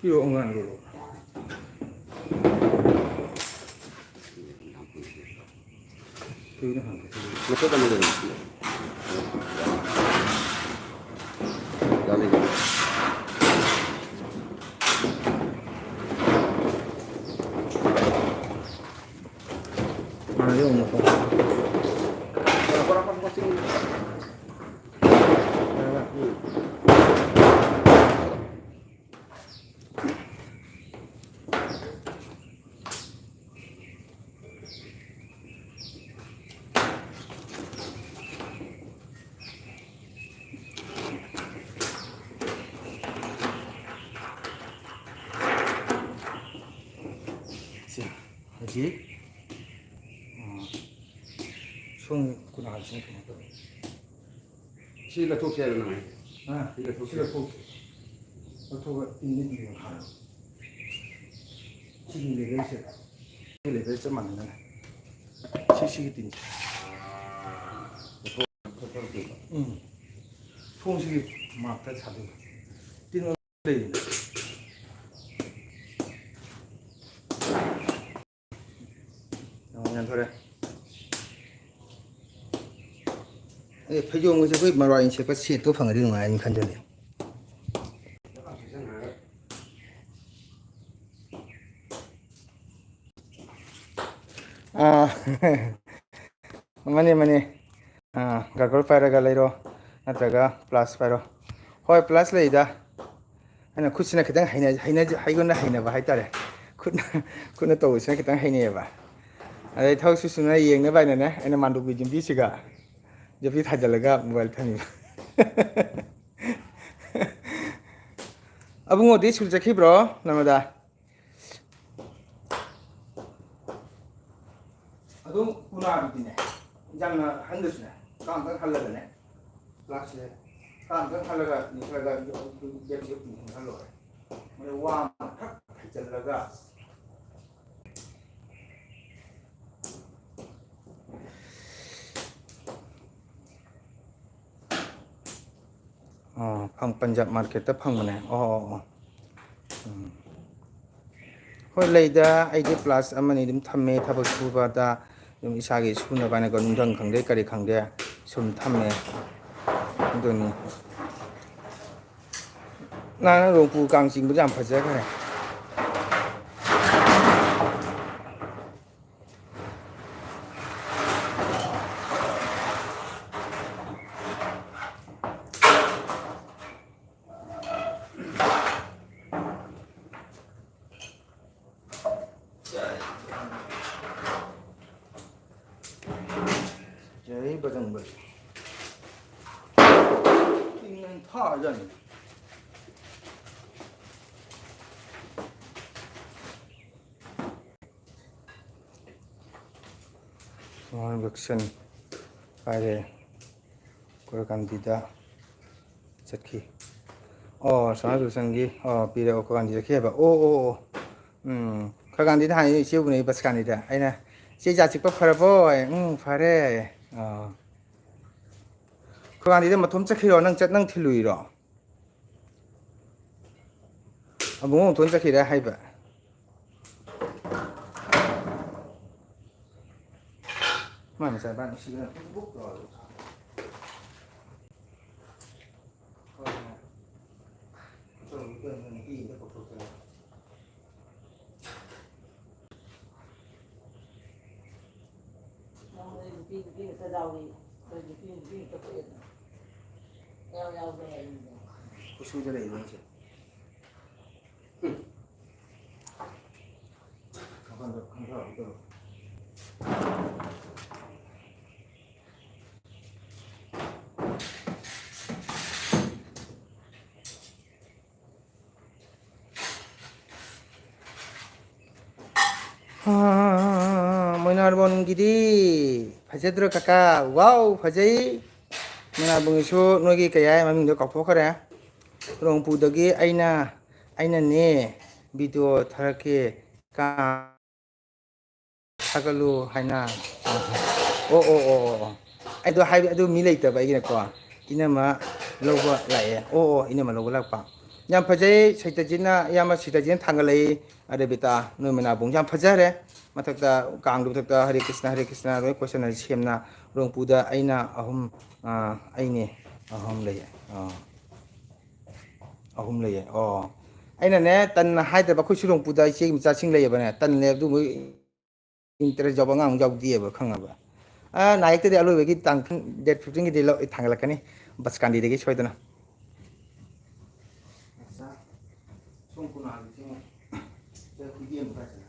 ꯄꯤꯔꯛꯑꯣ ꯑꯉꯥꯡꯗꯣ꯫ ꯀꯩꯅꯣ ꯍꯪꯒꯦ꯫ ꯃꯊꯛ ꯑꯃ ꯂꯩꯔꯝꯃꯤ꯫ ꯌꯥꯅꯤ, ꯌꯥꯅꯤ꯫ ꯃꯥꯅ ꯌꯣꯡ ꯃꯈꯣꯡ꯫ ꯁꯦ, ꯍꯧꯖꯤꯛ, ꯑ, ꯁꯣꯝ ꯈꯨꯅꯥꯁꯤꯅ ꯀꯩꯅꯣ ꯇꯧꯋꯦ꯫ ꯁꯤ ꯂꯧꯊꯣꯛꯁꯦ ꯍꯥꯏꯔꯣ ꯅꯪ ꯍꯥꯏꯁꯦ? ꯑ, ꯁꯤ ꯁꯤ ꯂꯧꯊꯣꯛꯁꯦ꯫ ꯂꯧꯊꯣꯛꯁꯦ꯫ ꯂꯧꯊꯣꯛꯑꯒ ꯇꯤꯟꯗ ꯇꯤꯟ ꯊꯥꯔꯣ꯫ ꯁꯤꯒꯤ ꯂꯦꯚꯦꯜꯁꯦ꯫ ꯂꯩꯕꯒ ꯆꯞ ꯃꯥꯟꯅꯅꯅꯦ꯫ ꯁꯤ, ꯁꯤꯒꯤ ꯇꯤꯟꯁꯦ꯫ ꯎꯝ꯫ ꯊꯣꯡꯁꯤꯒꯤ ꯃꯥꯛꯇ ꯁꯥꯗꯣꯏꯕ꯫ ꯇꯤꯟ ꯂꯩꯔꯤꯅꯦ꯫ ꯌꯥꯝ ꯌꯥꯟꯊꯣꯔꯦ꯫ ꯑꯦ, ꯐꯩꯖꯣꯝꯒꯁꯦ ꯑꯩꯈꯣꯏ ꯃꯔꯋꯥꯏ ꯁꯦꯠꯄ ꯁꯦꯠꯇꯣ ꯐꯪꯉꯗꯤ ꯅꯨꯡꯉꯥꯏꯅꯤ ꯈꯟꯖꯜꯂꯦ꯫ ꯑꯥ, ꯃꯥꯅꯦ, ꯃꯥꯅꯦ꯫ ꯑꯥ, ꯒꯥꯒꯜ ꯄꯥꯏꯔꯒ ꯂꯩꯔꯣ, ꯅꯠꯇ꯭ꯔꯒ ꯄ꯭ꯂꯥꯁ ꯄꯥꯏꯔꯣ꯫ ꯍꯣꯏ, ꯄ꯭ꯂꯥꯁ ꯂꯩꯗ꯫ ꯑꯩꯅ ꯈꯨꯠꯁꯤꯅ ꯈꯤꯇꯪ ꯍꯩꯅ-, ꯍꯩꯅ-, ꯑꯩꯉꯣꯟꯗ ꯍꯩꯅꯕ ꯍꯥꯏꯇꯥꯔꯦ꯫ ꯈꯨꯠꯅ, ꯈꯨꯠꯅ ꯇꯧꯕꯁꯤꯅ ꯈꯤꯇꯪ ꯍꯩꯅꯩꯌꯦꯕ꯫ ꯑꯗꯩ ꯊꯕꯛ ꯁꯨ ꯁꯨꯅ ꯌꯦꯡꯅꯕ ꯍꯥꯏꯅꯅꯦ, ꯑꯩꯅ ꯃꯥꯟꯗꯣꯞꯀꯤ ꯌꯨꯝꯕꯤꯁꯤꯒ ꯌꯣꯠꯄꯤ ꯊꯥꯖꯤꯜꯂꯒ ꯃꯣꯕꯥꯏꯜ ꯊꯝꯃꯤꯕ꯫ ꯑꯕꯨꯡꯉꯣꯗꯤ ꯁ꯭ꯀꯨꯜ ꯆꯠꯈꯤꯕ꯭ꯔꯣ, ꯅꯃꯗꯥ? ꯑꯗꯨꯝ ꯎꯅꯥꯗꯨꯗꯤꯅꯦ, ꯏꯟꯖꯥꯡ ꯅꯥ-, ꯍꯟꯗꯁꯨꯅꯦ, ꯀꯥꯡ ꯈꯛ ꯍꯜꯂꯒꯅꯦ, ꯄ꯭ꯂꯥꯁꯁꯦ ꯀꯥꯡ ꯈꯛ ꯍꯜꯂꯒ ꯅꯠꯇ꯭ꯔꯒ ꯕꯦꯛꯁꯦ ꯄꯨꯡꯍꯜ ꯂꯣꯏꯔꯦ꯫ ꯃꯣꯏ ꯋꯥ ꯑꯃ ꯊꯛ ꯊꯛꯆꯜꯂꯒ꯫ ꯑꯣ, ꯐꯪ-, ꯄꯟꯖꯥꯕ ꯃꯥꯔꯀꯦꯠꯇ ꯐꯪꯕꯅꯦ꯫ ꯑꯣ, ꯑꯣ, ꯑꯣ꯫ ꯎꯝ꯫ ꯍꯣꯏ, ꯂꯩꯗ꯫ ꯑꯩꯗꯤ ꯄ꯭ꯂꯥꯁ ꯑꯃꯅꯤ ꯑꯗꯨꯝ ꯊꯝꯃꯦ, ꯊꯕꯛ ꯁꯨꯕꯗ ꯑꯗꯨꯝ ꯏꯁꯥꯒꯤ ꯁꯨꯅꯕ ꯍꯥꯏꯅꯀꯣ, ꯅꯨꯡꯙꯪ ꯈꯪꯗꯦ, ꯀꯔꯤ ꯈꯪꯗꯦ, ꯁꯨꯝ ꯊꯝꯃꯦ꯫ ꯑꯗꯨꯅꯤ꯫ ꯅꯍꯥꯟ ꯔꯣꯡꯄꯨ ꯀꯥꯡ ꯆꯤꯡꯕꯗꯣ ꯌꯥꯝ ꯐꯖꯈ꯭ꯔꯦ꯫ ꯖꯩ ꯕꯖꯔꯪꯕꯂꯤ꯫ ꯇꯤꯡ ꯑꯅ ꯊꯥꯔꯖꯥꯠꯅꯤ꯫ ꯁꯣꯃꯥꯔ ꯖꯪꯁꯟ ꯄꯥꯏꯔꯦ꯫ ꯀꯣꯔꯀꯥꯟꯇꯤꯗ ꯆꯠꯈꯤ꯫ ꯑꯣ, ꯁꯣꯃꯥꯔ ꯖꯪꯁꯟꯒꯤ, ꯑꯣ, ꯄꯤꯔꯦ, ꯑꯣ, ꯀꯣꯔꯀꯥꯟꯇꯤ ꯆꯠꯈꯤ ꯍꯥꯏꯕ꯫ ꯑꯣ, ꯑꯣ, ꯑꯣ꯫ ꯎꯝ꯫ ꯈꯣꯏꯒꯥꯟꯙꯤꯗ ꯍꯥꯏ, ꯏꯆꯦꯕꯨꯅꯦ ꯕꯁ ꯀꯥꯟꯙꯤꯗ꯫ ꯑꯩꯅ, "ꯏꯆꯦ ꯏꯖꯥ ꯆꯤꯛꯄ ꯐꯔꯕꯣ?" ꯍꯥꯏ, "ꯎꯝ, ꯐꯔꯦ"꯫ ꯑꯥ꯫ ꯈꯣꯏꯒꯥꯟꯙꯤꯗ ꯃꯇꯣꯝ ꯆꯠꯈꯤꯔꯣ? ꯅꯪ ꯆꯠ-, ꯅꯪ ꯊꯤꯜꯂꯨꯏꯔꯣ? ꯑꯕꯨꯡꯉꯣ ꯃꯇꯣꯝ ꯆꯠꯈꯤꯔꯦ ꯍꯥꯏꯕ꯫ ꯃꯥ ꯃꯆꯥ ꯅꯨꯡꯁꯤꯕꯅ ꯕꯨꯛ ꯕꯨꯛ ꯂꯥꯎꯔꯦ꯫ ꯅꯪ ꯅꯣꯏ ꯅꯨꯄꯤ, ꯅꯨꯄꯤ ꯉꯥꯛꯇ ꯌꯥꯎꯏ꯫ ꯑꯩꯈꯣꯏ ꯅꯨꯄꯤ, ꯅꯨꯄꯤ ꯉꯥꯛꯇ ꯄꯣꯛꯑꯦꯗꯅ꯫ ꯌꯥꯎ ꯌꯥꯎꯗꯦ ꯍꯥꯏꯕꯅꯤꯗ꯫ ꯈꯨꯠꯁꯨꯗ ꯂꯩꯕ ꯍꯥꯏꯁꯦ꯫ ꯍꯨꯝ꯫ ꯋꯥꯈꯜꯗꯣ ꯈꯟꯊꯕ ꯇꯧꯔꯣ꯫ ꯍꯥ, ꯃꯣꯏꯅꯥꯔꯕꯣꯟꯒꯤꯗꯤ ꯐꯖꯗ꯭ꯔꯣ ꯀꯀꯥ? ꯋꯥꯎ, ꯐꯖꯩ꯫ ꯃꯣꯏꯅꯥꯔꯕꯣꯟꯒꯤꯁꯨ ꯅꯣꯏꯒꯤ ꯀꯩ ꯍꯥꯏ ꯃꯃꯤꯡꯗꯣ ꯀꯥꯎꯊꯣꯛꯈ꯭ꯔꯦ꯫ ꯔꯣꯡꯄꯨꯗꯒꯤ ꯑꯩꯅ, ꯑꯩꯅꯅꯦ video ꯊꯥꯔꯛꯀꯦ꯫ ꯀꯥ-, ꯊꯥꯒꯠꯂꯨ ꯍꯥꯏꯅ꯫ ꯑꯣ, ꯑꯣ, ꯑꯣ, ꯑꯣ, ꯑꯣ꯫ ꯑꯩꯗꯣ ꯍꯥꯏꯕ, ꯑꯗꯨ ꯃꯤ ꯂꯩꯇꯕ ꯑꯩꯒꯤꯅꯀꯣ꯫ ꯏꯅꯝꯃ ꯂꯧꯕ ꯂꯥꯛꯑꯦ꯫ ꯑꯣ, ꯑꯣ, ꯏꯅꯝꯃ ꯂꯧꯕ ꯂꯥꯛꯄ꯫ ꯌꯥꯝ ꯐꯖꯩ, ꯁꯩꯇꯖꯤꯠꯅ, ꯏꯌꯥꯝꯕ ꯁꯩꯇꯖꯤꯠꯅ ꯊꯥꯡꯒꯠꯂꯛꯏ꯫ ꯑꯔꯦꯕꯤꯇꯥ, ꯅꯣꯏ ꯃꯅꯥꯕꯨꯡ ꯌꯥꯝ ꯐꯖꯔꯦ꯫ ꯃꯊꯛꯇ, ꯀꯥꯡꯗꯨ ꯃꯊꯛꯇ ꯍꯔꯦ ꯀ꯭ꯔꯤꯁꯅ, ꯍꯔꯦ ꯀ꯭ꯔꯤꯁꯅ ꯂꯣꯏ ꯀꯣꯏꯁꯟꯅ ꯁꯦꯝꯅ꯫ ꯔꯣꯡꯄꯨꯗ ꯑꯩꯅ ꯑꯍꯨꯝ, ꯑ, ꯑꯩꯅꯦ ꯑꯍꯨꯝ ꯂꯩꯌꯦ꯫ ꯑ, ꯑꯍꯨꯝ ꯂꯩꯌꯦ꯫ ꯑꯣ꯫ ꯑꯩꯅꯅꯦ, ꯇꯟꯅ ꯍꯥꯏꯗꯕ, ꯑꯩꯈꯣꯏ ꯁꯤꯔꯣꯡꯄꯨꯗ ꯏꯆꯦꯒꯤ ꯃꯆꯥꯁꯤꯡ ꯂꯩꯌꯦꯕꯅꯦ, ꯇꯟꯅ ꯂꯩ, ꯑꯗꯨꯕꯨ interest ꯌꯥꯎꯕ ꯑꯉꯥꯡ ꯌꯥꯎꯗꯦꯕ, ꯈꯪꯉꯕ? ꯑ, ꯅꯥꯌꯦꯛꯇꯗꯤ ꯑꯔꯣꯏꯕꯒꯤ ꯇꯥꯡ date fifteen ꯒꯤꯗꯤ ꯂꯧ-, ꯊꯥꯡꯒꯠꯂꯛꯀꯅꯤ, ꯕꯁꯀꯥꯟꯗꯤꯗꯒꯤ ꯁꯣꯏꯗꯅ꯫ ꯑꯠꯆꯥ꯫ ꯁꯣꯝ ꯀꯨꯅꯥꯒꯤꯁꯤ ꯑꯃꯨꯛ ꯁꯤꯗ ꯈꯨꯏꯗꯦꯛ ꯑꯃ ꯈꯔ ꯆꯠꯂꯦ꯫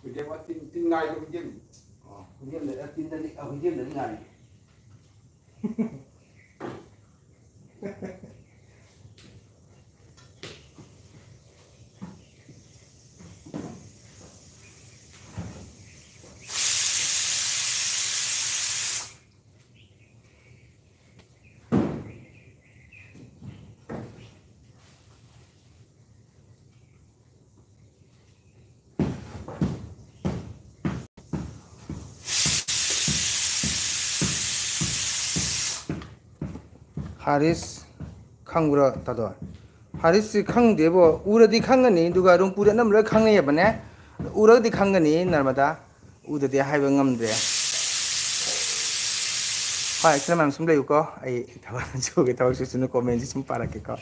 ꯈꯨꯏꯗꯦꯛ ꯑꯃ ꯇꯤꯟ, ꯇꯤꯟ ꯉꯥꯏꯕ ꯈꯨꯏꯗꯦꯛꯅꯤ꯫ ꯑꯣ, ꯈꯨꯏꯗꯦꯛꯅ-, ꯑ, ꯇꯤꯟꯗꯗꯤ, ꯑ, ꯈꯨꯏꯗꯦꯛꯅꯗꯤ ꯉꯥꯏꯔꯤ꯫ ꯍꯥꯔꯤꯁ ꯈꯪꯕ꯭ꯔꯣ, ꯇꯥꯗꯣ? ꯍꯥꯔꯤꯁꯁꯤ ꯈꯪꯗꯦꯕꯣ꯫ ꯎꯔꯗꯤ ꯈꯪꯒꯅꯤ, ꯑꯗꯨꯒ ꯔꯨꯝꯄꯨꯗꯤ ꯑꯅꯝꯕ ꯂꯣꯏ ꯈꯪꯅꯩꯌꯦꯕꯅꯦ꯫ ꯎꯔꯒꯗꯤ ꯈꯪꯒꯅꯤ, ꯅꯔꯃꯗꯥ꯫ ꯎꯗꯗꯤ ꯍꯥꯏꯕ ꯉꯝꯗ꯭ꯔꯦ꯫ ꯍꯣꯏ, ꯏꯆꯤꯟ ꯃꯌꯥꯝ ꯁꯨꯝ ꯂꯩꯌꯨꯀꯣ꯫ ꯑꯩ ꯊꯕꯛ ꯁꯨꯒꯦ, ꯊꯕꯛ ꯁꯨꯁꯅꯨ, comment ꯁꯤ ꯁꯨꯝ ꯄꯥꯔꯛꯀꯦꯀꯣ꯫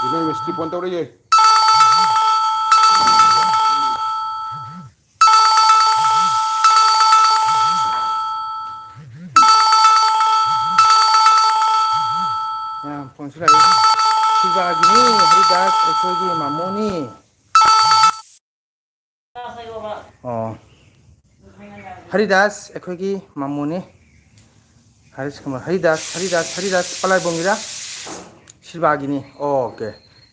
ꯏꯃꯩ, ꯃꯤꯁꯇꯤ ꯐꯣꯟ ꯇꯧꯔꯛꯏꯌꯦ꯫ ꯃꯌꯥꯝ ꯐꯣꯟꯁꯨ ꯂꯥꯛꯏ꯫ ꯁꯤꯜꯚꯥꯒꯤꯅꯤ, ꯍꯔꯤꯗꯥꯁ ꯑꯩꯈꯣꯏꯒꯤ ꯃꯥꯃꯣꯅꯤ꯫ ꯑꯣ꯫ ꯍꯔꯤꯗꯥꯁ ꯑꯩꯈꯣꯏꯒꯤ ꯃꯥꯃꯣꯅꯤ꯫ ꯍꯔꯤꯁ ꯀꯨꯃꯥꯔ, ꯍꯔꯤꯗꯥꯁ, ꯍꯔꯤꯗꯥꯁ, ꯍꯔꯤꯗꯥꯁ ꯄꯂꯥꯏꯕꯣꯡꯒꯤꯔꯥ? ꯁꯤꯜꯚꯥꯒꯤꯅꯤ꯫ ꯑꯣꯀꯦ꯫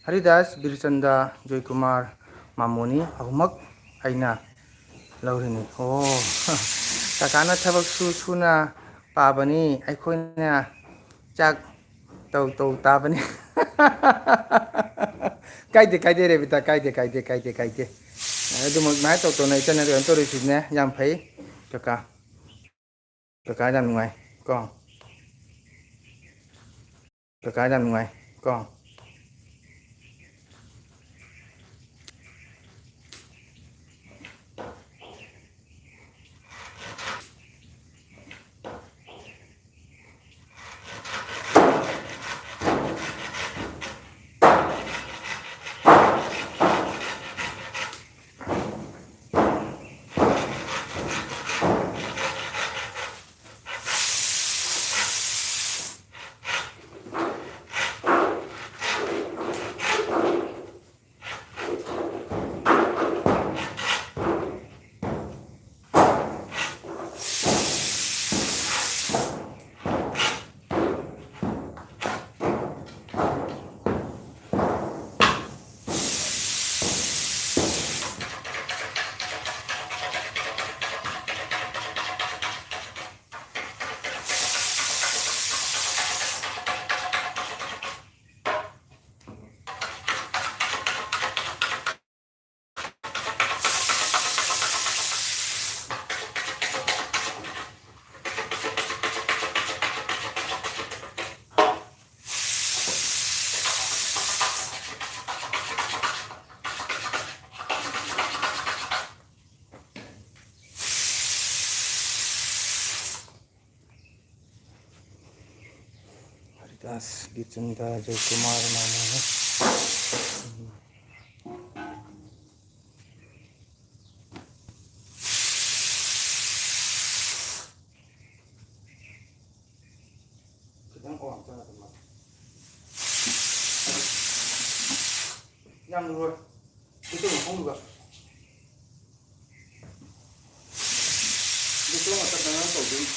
ꯍꯔꯤꯗꯥꯁ, ꯕꯤꯔꯆꯟꯗ, ꯖꯣꯏꯀꯨꯃꯥꯔ, ꯃꯥꯃꯣꯅꯤ ꯑꯍꯨꯝꯃꯛ ꯑꯩꯅ ꯂꯧꯔꯤꯅꯤ꯫ ꯑꯣ꯫ ꯀꯀꯥꯅ ꯊꯕꯛ ꯁꯨ ꯁꯨꯅ ꯄꯥꯕꯅꯤ, ꯑꯩꯈꯣꯏꯅ ꯆꯥꯛ ꯇꯧ ꯇꯧ ꯇꯥꯕꯅꯤ꯫ ꯀꯥꯏꯗꯦ, ꯀꯥꯏꯗꯦ, ꯔꯦꯕꯤꯇꯥ, ꯀꯥꯏꯗꯦ, ꯀꯥꯏꯗꯦ, ꯀꯥꯏꯗꯦ, ꯀꯥꯏꯗꯦ꯫ ꯑꯗꯨꯃꯛ ꯑꯗꯨꯃꯥꯏꯅ ꯇꯧ ꯇꯧꯅ ꯏꯆꯟꯅ ꯀꯩꯅꯣ ꯇꯧꯔꯤꯁꯤꯅꯦ, ꯌꯥꯝ ꯐꯩ꯫ ꯀꯀꯥ, ꯀꯀꯥ ꯌꯥꯝ ꯅꯨꯡꯉꯥꯏ ꯀꯣ꯫ ꯀꯀꯥ ꯌꯥꯝ ꯅꯨꯡꯉꯥꯏ ꯀꯣ꯫ ꯍꯔꯤꯗꯥꯁ ꯒꯤꯆꯟꯗ ꯖꯣꯏꯀꯨꯃꯥꯔ ꯃꯥꯃꯣꯅꯦ꯫ ꯈꯤꯇꯪ ꯑꯋꯥꯡ ꯆꯪꯉ ꯑꯗꯨꯝ ꯂꯥꯛꯑꯣ꯫ ꯌꯥꯝ ꯂꯨꯔꯣꯏ꯫ ꯁꯤ ꯇꯧꯕ ꯃꯐꯝꯗꯨꯒ꯫ ꯑꯗꯨ ꯀꯔꯝꯕ ꯆꯠꯄ ꯅꯪ ꯇꯧꯗꯣꯏꯅꯣ?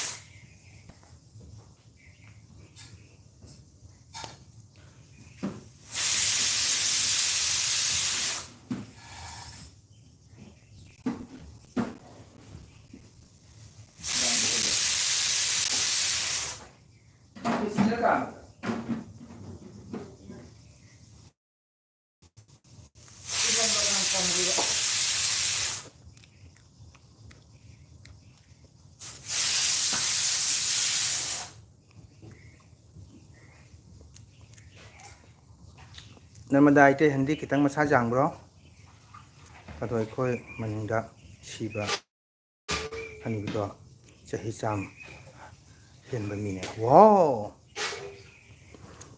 ꯅꯔꯃꯗꯥ ꯏꯇꯩ ꯍꯟꯗꯤ ꯈꯤꯇꯪ ꯃꯁꯥ ꯌꯥꯡꯕ꯭ꯔꯣ? ꯑꯗꯣ ꯑꯩꯈꯣꯏ ꯃꯅꯤꯡꯗ ꯁꯤꯕ ꯍꯅꯨꯕꯤꯗꯣ ꯆꯍꯤ ꯆꯥꯝꯃ ꯍꯦꯟꯕ ꯃꯤꯅꯦ꯫ ꯋꯥꯎ!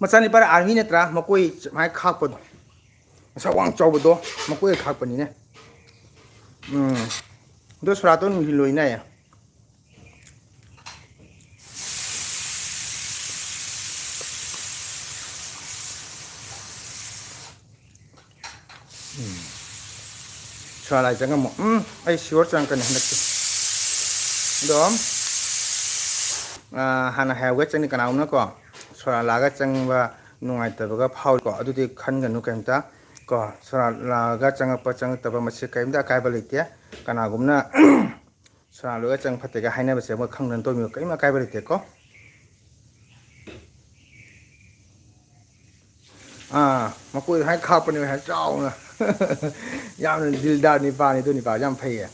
ꯃꯆꯥꯅꯤꯄꯥ ꯑꯥꯔꯃꯤ ꯅꯠꯇ꯭ꯔꯥ? ꯃꯀꯣꯏ ꯁꯨꯃꯥꯏꯅ ꯈꯥꯛꯄꯗꯣ, ꯃꯁꯥ ꯋꯥꯡ ꯆꯥꯎꯕꯗꯣ, ꯃꯀꯣꯏ ꯈꯥꯛꯄꯅꯤꯅꯦ꯫ ꯎꯝ꯫ ꯑꯗꯣ ꯁꯣꯔꯥꯠꯇꯣ ꯅꯨꯡꯊꯤꯜ ꯂꯣꯏꯅ ꯌꯥꯏ꯫ ꯎꯝ꯫ ꯁꯣꯔꯥ ꯂꯥꯏ ꯆꯪꯉꯝꯃꯣ꯫ ꯎꯝ, ꯑꯩ sure ꯆꯪꯉꯛꯀꯅꯤ ꯍꯟꯗꯛꯇꯤ꯫ ꯑꯗꯣ, ꯑꯥ, ꯍꯥꯟꯅ ꯍꯥꯏꯍꯧꯒꯦ ꯆꯪꯅꯤ ꯀꯅꯥꯒꯨꯝꯕꯅꯀꯣ, ꯁꯣꯔꯥ ꯂꯥꯛꯑꯒ ꯆꯪꯕ ꯅꯨꯡꯉꯥꯏꯇꯕꯒ ꯐꯥꯎꯏꯀꯣ, ꯑꯗꯨꯗꯤ ꯈꯟꯒꯅꯨ ꯀꯩꯝꯇ꯫ ꯀꯣ, ꯁꯣꯔꯥ ꯂꯥꯛꯑꯒ ꯆꯪꯉꯛꯄ ꯆꯪꯉꯛꯇꯕ ꯃꯁꯤ ꯀꯔꯤꯝꯇ ꯑꯀꯥꯏꯕ ꯂꯩꯇꯦ꯫ ꯀꯅꯥꯒꯨꯝꯅ ꯁꯣꯔꯥ ꯂꯣꯏꯔꯒ ꯆꯪ ꯐꯠꯇꯦꯒ ꯍꯥꯏꯅꯕꯁꯦ ꯃꯣꯏ ꯈꯪꯗꯅ ꯇꯧꯕꯤꯌꯨ, ꯀꯔꯤꯝ ꯑꯀꯥꯏꯕ ꯂꯩꯇꯦꯀꯣ꯫ ꯑꯥ, ꯃꯀꯣꯏꯗꯣ ꯍꯥꯏ ꯈꯥꯛꯄꯅꯦ ꯍꯥꯏ ꯆꯥꯎꯅ꯫ ꯌꯥꯝꯅ ꯗꯤꯜꯗꯥꯔ ꯅꯤꯄꯥꯅꯤ, ꯑꯗꯨ ꯅꯤꯄꯥꯁꯦ ꯌꯥꯝ ꯐꯩꯌꯦ꯫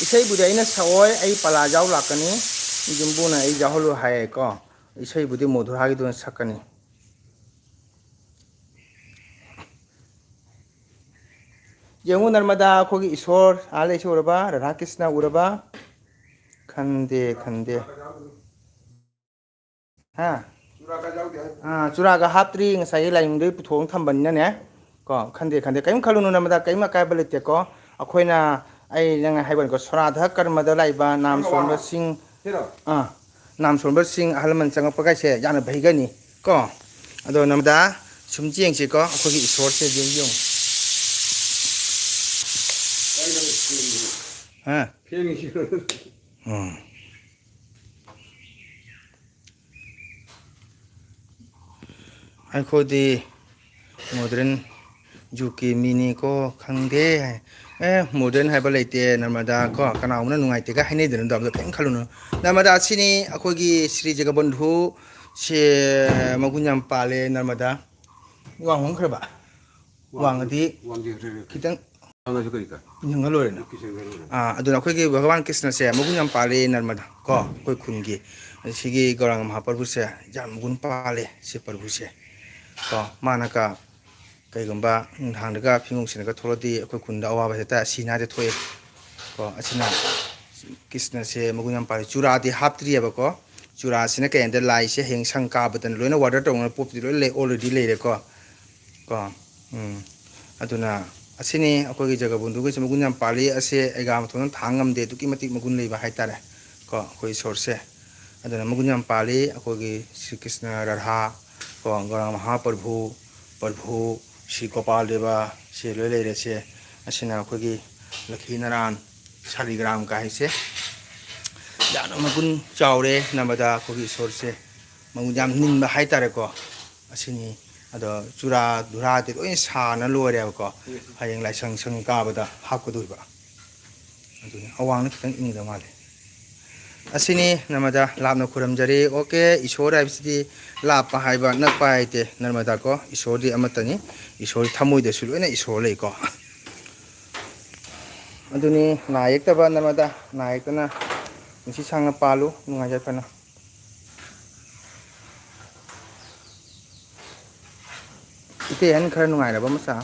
ꯏꯁꯩꯕꯨꯗꯤ ꯑꯩꯅ ꯁꯛꯑꯣꯏ, ꯑꯩ ꯄꯂꯥ ꯌꯥꯎ ꯂꯥꯛꯀꯅꯤ, ꯌꯨꯝꯕꯨꯅ ꯑꯩ ꯌꯥꯎꯍꯜꯂꯨ ꯍꯥꯏꯌꯦꯀꯣ꯫ ꯏꯁꯩꯕꯨꯗꯤ ꯃꯣꯙꯨꯔꯥꯒꯤꯗꯨꯅ ꯁꯛꯀꯅꯤ꯫ ꯌꯦꯡꯉꯨ ꯅꯔꯃꯗꯥ, ꯑꯩꯈꯣꯏꯒꯤ ꯏꯁꯣꯔ ꯑꯥ ꯂꯩꯁꯤ ꯎꯔꯕ? ꯔꯥꯙꯥ ꯀ꯭ꯔꯤꯁꯅ ꯎꯔꯕ? ꯈꯟꯗꯦ, ꯈꯟꯗꯦ꯫ ꯍꯥ? ꯑꯥ, ꯆꯨꯔꯥꯒ ꯍꯥꯞꯇ꯭ꯔꯤ, ꯉꯁꯥꯏꯒꯤ ꯂꯥꯏꯅꯤꯡꯗꯒꯤ ꯄꯨꯊꯣꯛꯑꯒ ꯊꯝꯕꯅꯤꯅꯅꯦ꯫ ꯀꯣ, ꯈꯟꯗꯦ, ꯈꯟꯗꯦ, ꯀꯔꯤꯝ ꯈꯜꯂꯨꯅꯨ ꯅꯔꯃꯗꯥ, ꯀꯔꯤꯝ ꯑꯀꯥꯏꯕ ꯂꯩꯇꯦꯀꯣ꯫ ꯑꯩꯈꯣꯏꯅ, ꯑꯩ ꯅꯪ ꯍꯥꯏꯕꯅꯤꯀꯣ, ꯁꯣꯔꯥꯙ ꯀꯔꯃꯗ ꯂꯥꯛꯏꯕ ꯅꯥꯝ ꯁꯣꯟꯕꯁꯤꯡ, ꯑꯥ, ꯅꯥꯝ ꯁꯣꯟꯕꯁꯤꯡ, ꯑꯍꯜ ꯂꯃꯟ ꯆꯪꯉꯛꯄ ꯀꯥꯏꯁꯦ ꯌꯥꯝꯅ ꯐꯩꯒꯅꯤ ꯀꯣ꯫ ꯑꯗꯣ ꯅꯔꯃꯗꯥ, ꯁꯨꯝ ꯌꯦꯡꯁꯤꯀꯣ, ꯑꯩꯈꯣꯏꯒꯤ ꯏꯁꯣꯔꯁꯦ ꯌꯦꯡ ꯌꯦꯡꯉꯨ꯫ ꯍꯥ? ꯎꯝ꯫ ꯑꯩꯈꯣꯏꯗꯤ modern ꯖꯨꯛꯀꯤ ꯃꯤꯅꯤꯀꯣ, ꯈꯪꯗꯦ꯫ ꯑꯦ, modern ꯍꯥꯏꯕ ꯂꯩꯇꯦ, ꯅꯔꯃꯗꯥ ꯀꯣ, ꯀꯅꯥꯒꯨꯝꯕꯅ ꯅꯨꯡꯉꯥꯏꯇꯦꯒ ꯍꯥꯏꯅꯩꯗꯅ, ꯑꯗꯣ ꯑꯝꯇ ꯀꯔꯤꯝ ꯈꯜꯂꯨꯅꯨ꯫ ꯅꯔꯃꯗꯥ ꯑꯁꯤꯅꯤ ꯑꯩꯈꯣꯏꯒꯤ ꯁ꯭ꯔꯤ ꯖꯒꯕꯟꯙꯨ ꯁꯦ, ꯃꯒꯨꯟ ꯌꯥꯝ ꯄꯥꯜꯂꯦ, ꯅꯔꯃꯗꯥ꯫ ꯋꯥꯡ ꯍꯣꯡꯈ꯭ꯔꯕ? ꯋꯥꯡꯉꯗꯤ ꯋꯥꯡꯗꯦ, ꯈꯤꯇꯪ ꯋꯥꯡꯉꯁꯨ ꯀꯔꯤ ꯀꯥꯏ? ꯌꯦꯡꯉ ꯂꯣꯏꯔꯦꯅ꯫ ꯀꯤꯁꯟꯒ ꯂꯣꯏꯔꯦ꯫ ꯑꯥ, ꯑꯗꯨꯅ ꯑꯩꯈꯣꯏꯒꯤ ꯚꯒꯋꯥꯟ ꯀ꯭ꯔꯤꯁꯅꯁꯦ ꯃꯒꯨꯟ ꯌꯥꯝ ꯄꯥꯜꯂꯦ ꯅꯔꯃꯗꯥ ꯀꯣ, ꯑꯩꯈꯣꯏ ꯈꯨꯟꯒꯤ꯫ ꯑꯗ ꯁꯤꯒꯤ ꯒꯧꯔꯥꯡꯒ ꯃꯍꯥꯄ꯭ꯔꯚꯨꯁꯦ ꯌꯥꯝ ꯃꯒꯨꯟ ꯄꯥꯜꯂꯦ, ꯁꯤ ꯄ꯭ꯔꯚꯨꯁꯦ꯫ ꯀꯣ꯫ ꯃꯥꯅꯒ ꯀꯩꯒꯨꯝꯕ ꯅꯨꯡꯗꯥꯡꯗꯒ ꯐꯤꯉꯧ ꯁꯤꯅꯒ ꯊꯣꯛꯂꯗꯤ ꯑꯩꯈꯣꯏ ꯈꯨꯟꯗ ꯑꯋꯥꯕ ꯍꯦꯛꯇ ꯁꯤꯅ ꯍꯦꯛꯇ ꯊꯣꯛꯑꯦ꯫ ꯀꯣ, ꯑꯁꯤꯅ ꯀ꯭ꯔꯤꯁꯅꯁꯦ ꯃꯒꯨꯟ ꯌꯥꯝ ꯄꯥꯜꯂꯤ꯫ ꯆꯨꯔꯥꯗꯤ ꯍꯥꯞꯇ꯭ꯔꯤꯑꯕꯀꯣ꯫ ꯆꯨꯔꯥꯁꯤꯅ ꯀꯩ ꯍꯥꯏꯗ ꯂꯥꯏꯁꯦ ꯍꯌꯦꯡ ꯁꯪ ꯀꯥꯕꯗꯅ ꯂꯣꯏꯅ order ꯇꯧꯅ ꯄꯣꯠꯇꯨꯗꯤ ꯂꯣꯏ ꯂꯩ, already ꯂꯩꯔꯦꯀꯣ꯫ ꯀꯣ꯫ ꯎꯝ꯫ ꯑꯗꯨꯅ ꯑꯁꯤꯅꯤ ꯑꯩꯈꯣꯏꯒꯤ ꯖꯒꯕꯣꯟꯗꯨꯒꯤꯁꯨ ꯃꯒꯨꯟ ꯌꯥꯝ ꯄꯥꯜꯂꯤ꯫ ꯑꯁꯦ ꯑꯩꯒꯥ ꯃꯇꯣꯟꯗ ꯊꯥꯡ ꯉꯝꯗꯦ, ꯑꯗꯨꯛꯀꯤ ꯃꯇꯤꯛ ꯃꯒꯨꯟ ꯂꯩꯕ ꯍꯥꯏꯇꯥꯔꯦ꯫ ꯀꯣ, ꯑꯩꯈꯣꯏ ꯏꯁꯣꯔꯁꯦ꯫ ꯑꯗꯨꯅ ꯃꯒꯨꯟ ꯌꯥꯝ ꯄꯥꯜꯂꯤ꯫ ꯑꯩꯈꯣꯏꯒꯤ ꯁ꯭ꯔꯤ ꯀ꯭ꯔꯤꯁꯅ ꯔꯥꯙꯥ, ꯀꯣ, ꯒꯧꯔꯥ ꯃꯍꯥꯄ꯭ꯔꯚꯨ, ꯄ꯭ꯔꯚꯨ, ꯁ꯭ꯔꯤ ꯒꯣꯄꯥꯜ ꯗꯦꯕ, ꯁꯤ ꯂꯣꯏ ꯂꯩꯔꯦ꯫ ꯁꯦ ꯑꯁꯤꯅ ꯑꯩꯈꯣꯏꯒꯤ ꯂꯛꯈꯤ ꯅꯥꯔꯥꯌꯟ ꯁꯥꯂꯤꯒ꯭ꯔꯥꯝ ꯀꯥꯏꯁꯦ ꯌꯥꯝꯅ ꯃꯒꯨꯟ ꯆꯥꯎꯔꯦ꯫ ꯅꯝꯕꯗ ꯑꯩꯈꯣꯏꯒꯤ ꯏꯁꯣꯔꯁꯦ ꯃꯒꯨꯟ ꯌꯥꯝ ꯅꯤꯟꯕ ꯍꯥꯏꯇꯥꯔꯦꯀꯣ꯫ ꯑꯁꯤꯅꯤ꯫ ꯑꯗꯣ ꯆꯨꯔꯥ ꯙꯨꯔꯥꯗꯤ ꯂꯣꯏ ꯁꯥꯅ ꯂꯣꯏꯔꯦꯕꯀꯣ꯫ ꯍꯌꯦꯡ ꯂꯥꯏꯁꯪ ꯁꯪ ꯀꯥꯕꯗ ꯍꯥꯞꯀꯗꯣꯔꯤꯕ꯫ ꯑꯗꯨꯅꯤ, ꯑꯋꯥꯡꯅ ꯈꯤꯇꯪ ꯏꯪꯒꯗꯕ ꯃꯥꯜꯂꯦ꯫ ꯑꯁꯤꯅꯤ ꯅꯔꯃꯗꯥ, ꯂꯥꯞꯅ ꯈꯨꯔꯨꯝꯖꯔꯤ꯫ ꯑꯣꯀꯦ, ꯏꯁꯣꯔ ꯍꯥꯏꯕꯁꯤꯗꯤ ꯂꯥꯞꯄ ꯍꯥꯏꯕ, ꯅꯛꯄ ꯍꯥꯏꯗꯦ ꯅꯔꯃꯗꯥ ꯀꯣ꯫ ꯏꯁꯣꯔꯗꯤ ꯑꯃꯠꯇꯅꯤ꯫ ꯏꯁꯣꯔ ꯊꯃꯣꯏꯗꯁꯨ ꯂꯣꯏꯅ ꯏꯁꯣꯔ ꯂꯩꯀꯣ꯫ ꯑꯗꯨꯅꯤ, ꯅꯥ ꯌꯦꯛꯇꯕ ꯅꯔꯃꯗꯥ, ꯅꯥ ꯌꯦꯛꯇꯅ ꯄꯨꯟꯁꯤ ꯁꯥꯡꯅ ꯄꯥꯜꯂꯨ, ꯅꯨꯡꯉꯥꯏ ꯌꯥꯏꯐꯅ꯫ ꯏꯇꯩ ꯑꯍꯟ ꯈꯔ ꯅꯨꯡꯉꯥꯏꯔꯕ ꯃꯆꯥ?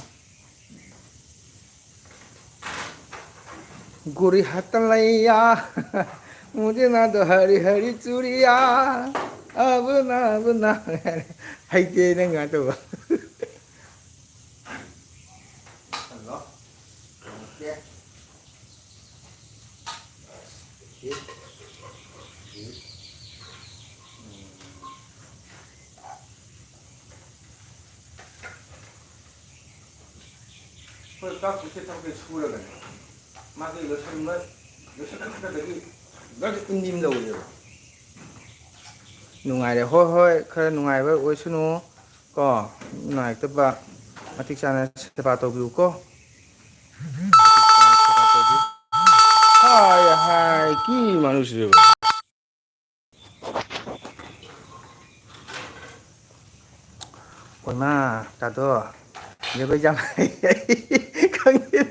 ꯒꯨꯔꯤ ꯍꯠꯇ ꯂꯩꯌꯥ, ꯃꯨꯗꯦ ꯅꯥꯗꯣ ꯍꯔꯤ ꯍꯔꯤ ꯆꯨꯔꯤꯌꯥ, ꯑꯕꯨ ꯅꯥ, ꯑꯕꯨ ꯅꯥ꯫ ꯍꯩꯇꯦ ꯅꯪ ꯉꯥꯏ ꯇꯧꯕ꯫ ꯍꯜꯂꯣ꯫ ꯍꯣꯏ, ꯀꯥꯞꯄꯤꯁꯦ ꯊꯕꯛꯁꯦ ꯁꯨꯔꯒꯅꯦ꯫ ꯃꯥꯗꯤ ꯂꯣꯏꯁꯟꯕ, ꯂꯣꯏꯁꯜꯂꯛꯄꯗꯒꯤ ꯒꯛ ꯏꯟꯕꯤꯝ ꯂꯧꯔꯦꯕ꯫ ꯅꯨꯡꯉꯥꯏꯔꯦ꯫ ꯍꯣꯏ, ꯍꯣꯏ, ꯈꯔ ꯅꯨꯡꯉꯥꯏꯕ ꯑꯣꯏꯁꯅꯨ꯫ ꯀꯣ, ꯅꯨꯡꯉꯥꯏꯇꯕ ꯃꯇꯤꯛ ꯆꯥꯅ ꯁꯦꯕꯥ ꯇꯧꯕꯤꯌꯨ ꯀꯣ꯫ ꯍꯥꯏ, ꯍꯥꯏ, ꯀꯤ ꯃꯥꯅꯨꯁꯤꯗꯕ꯫ ꯍꯣꯏꯃꯥ, ꯇꯥꯗꯣ, ꯖꯒꯣꯏ ꯌꯥꯝ ꯍꯩ, ꯈꯪꯗꯦ꯫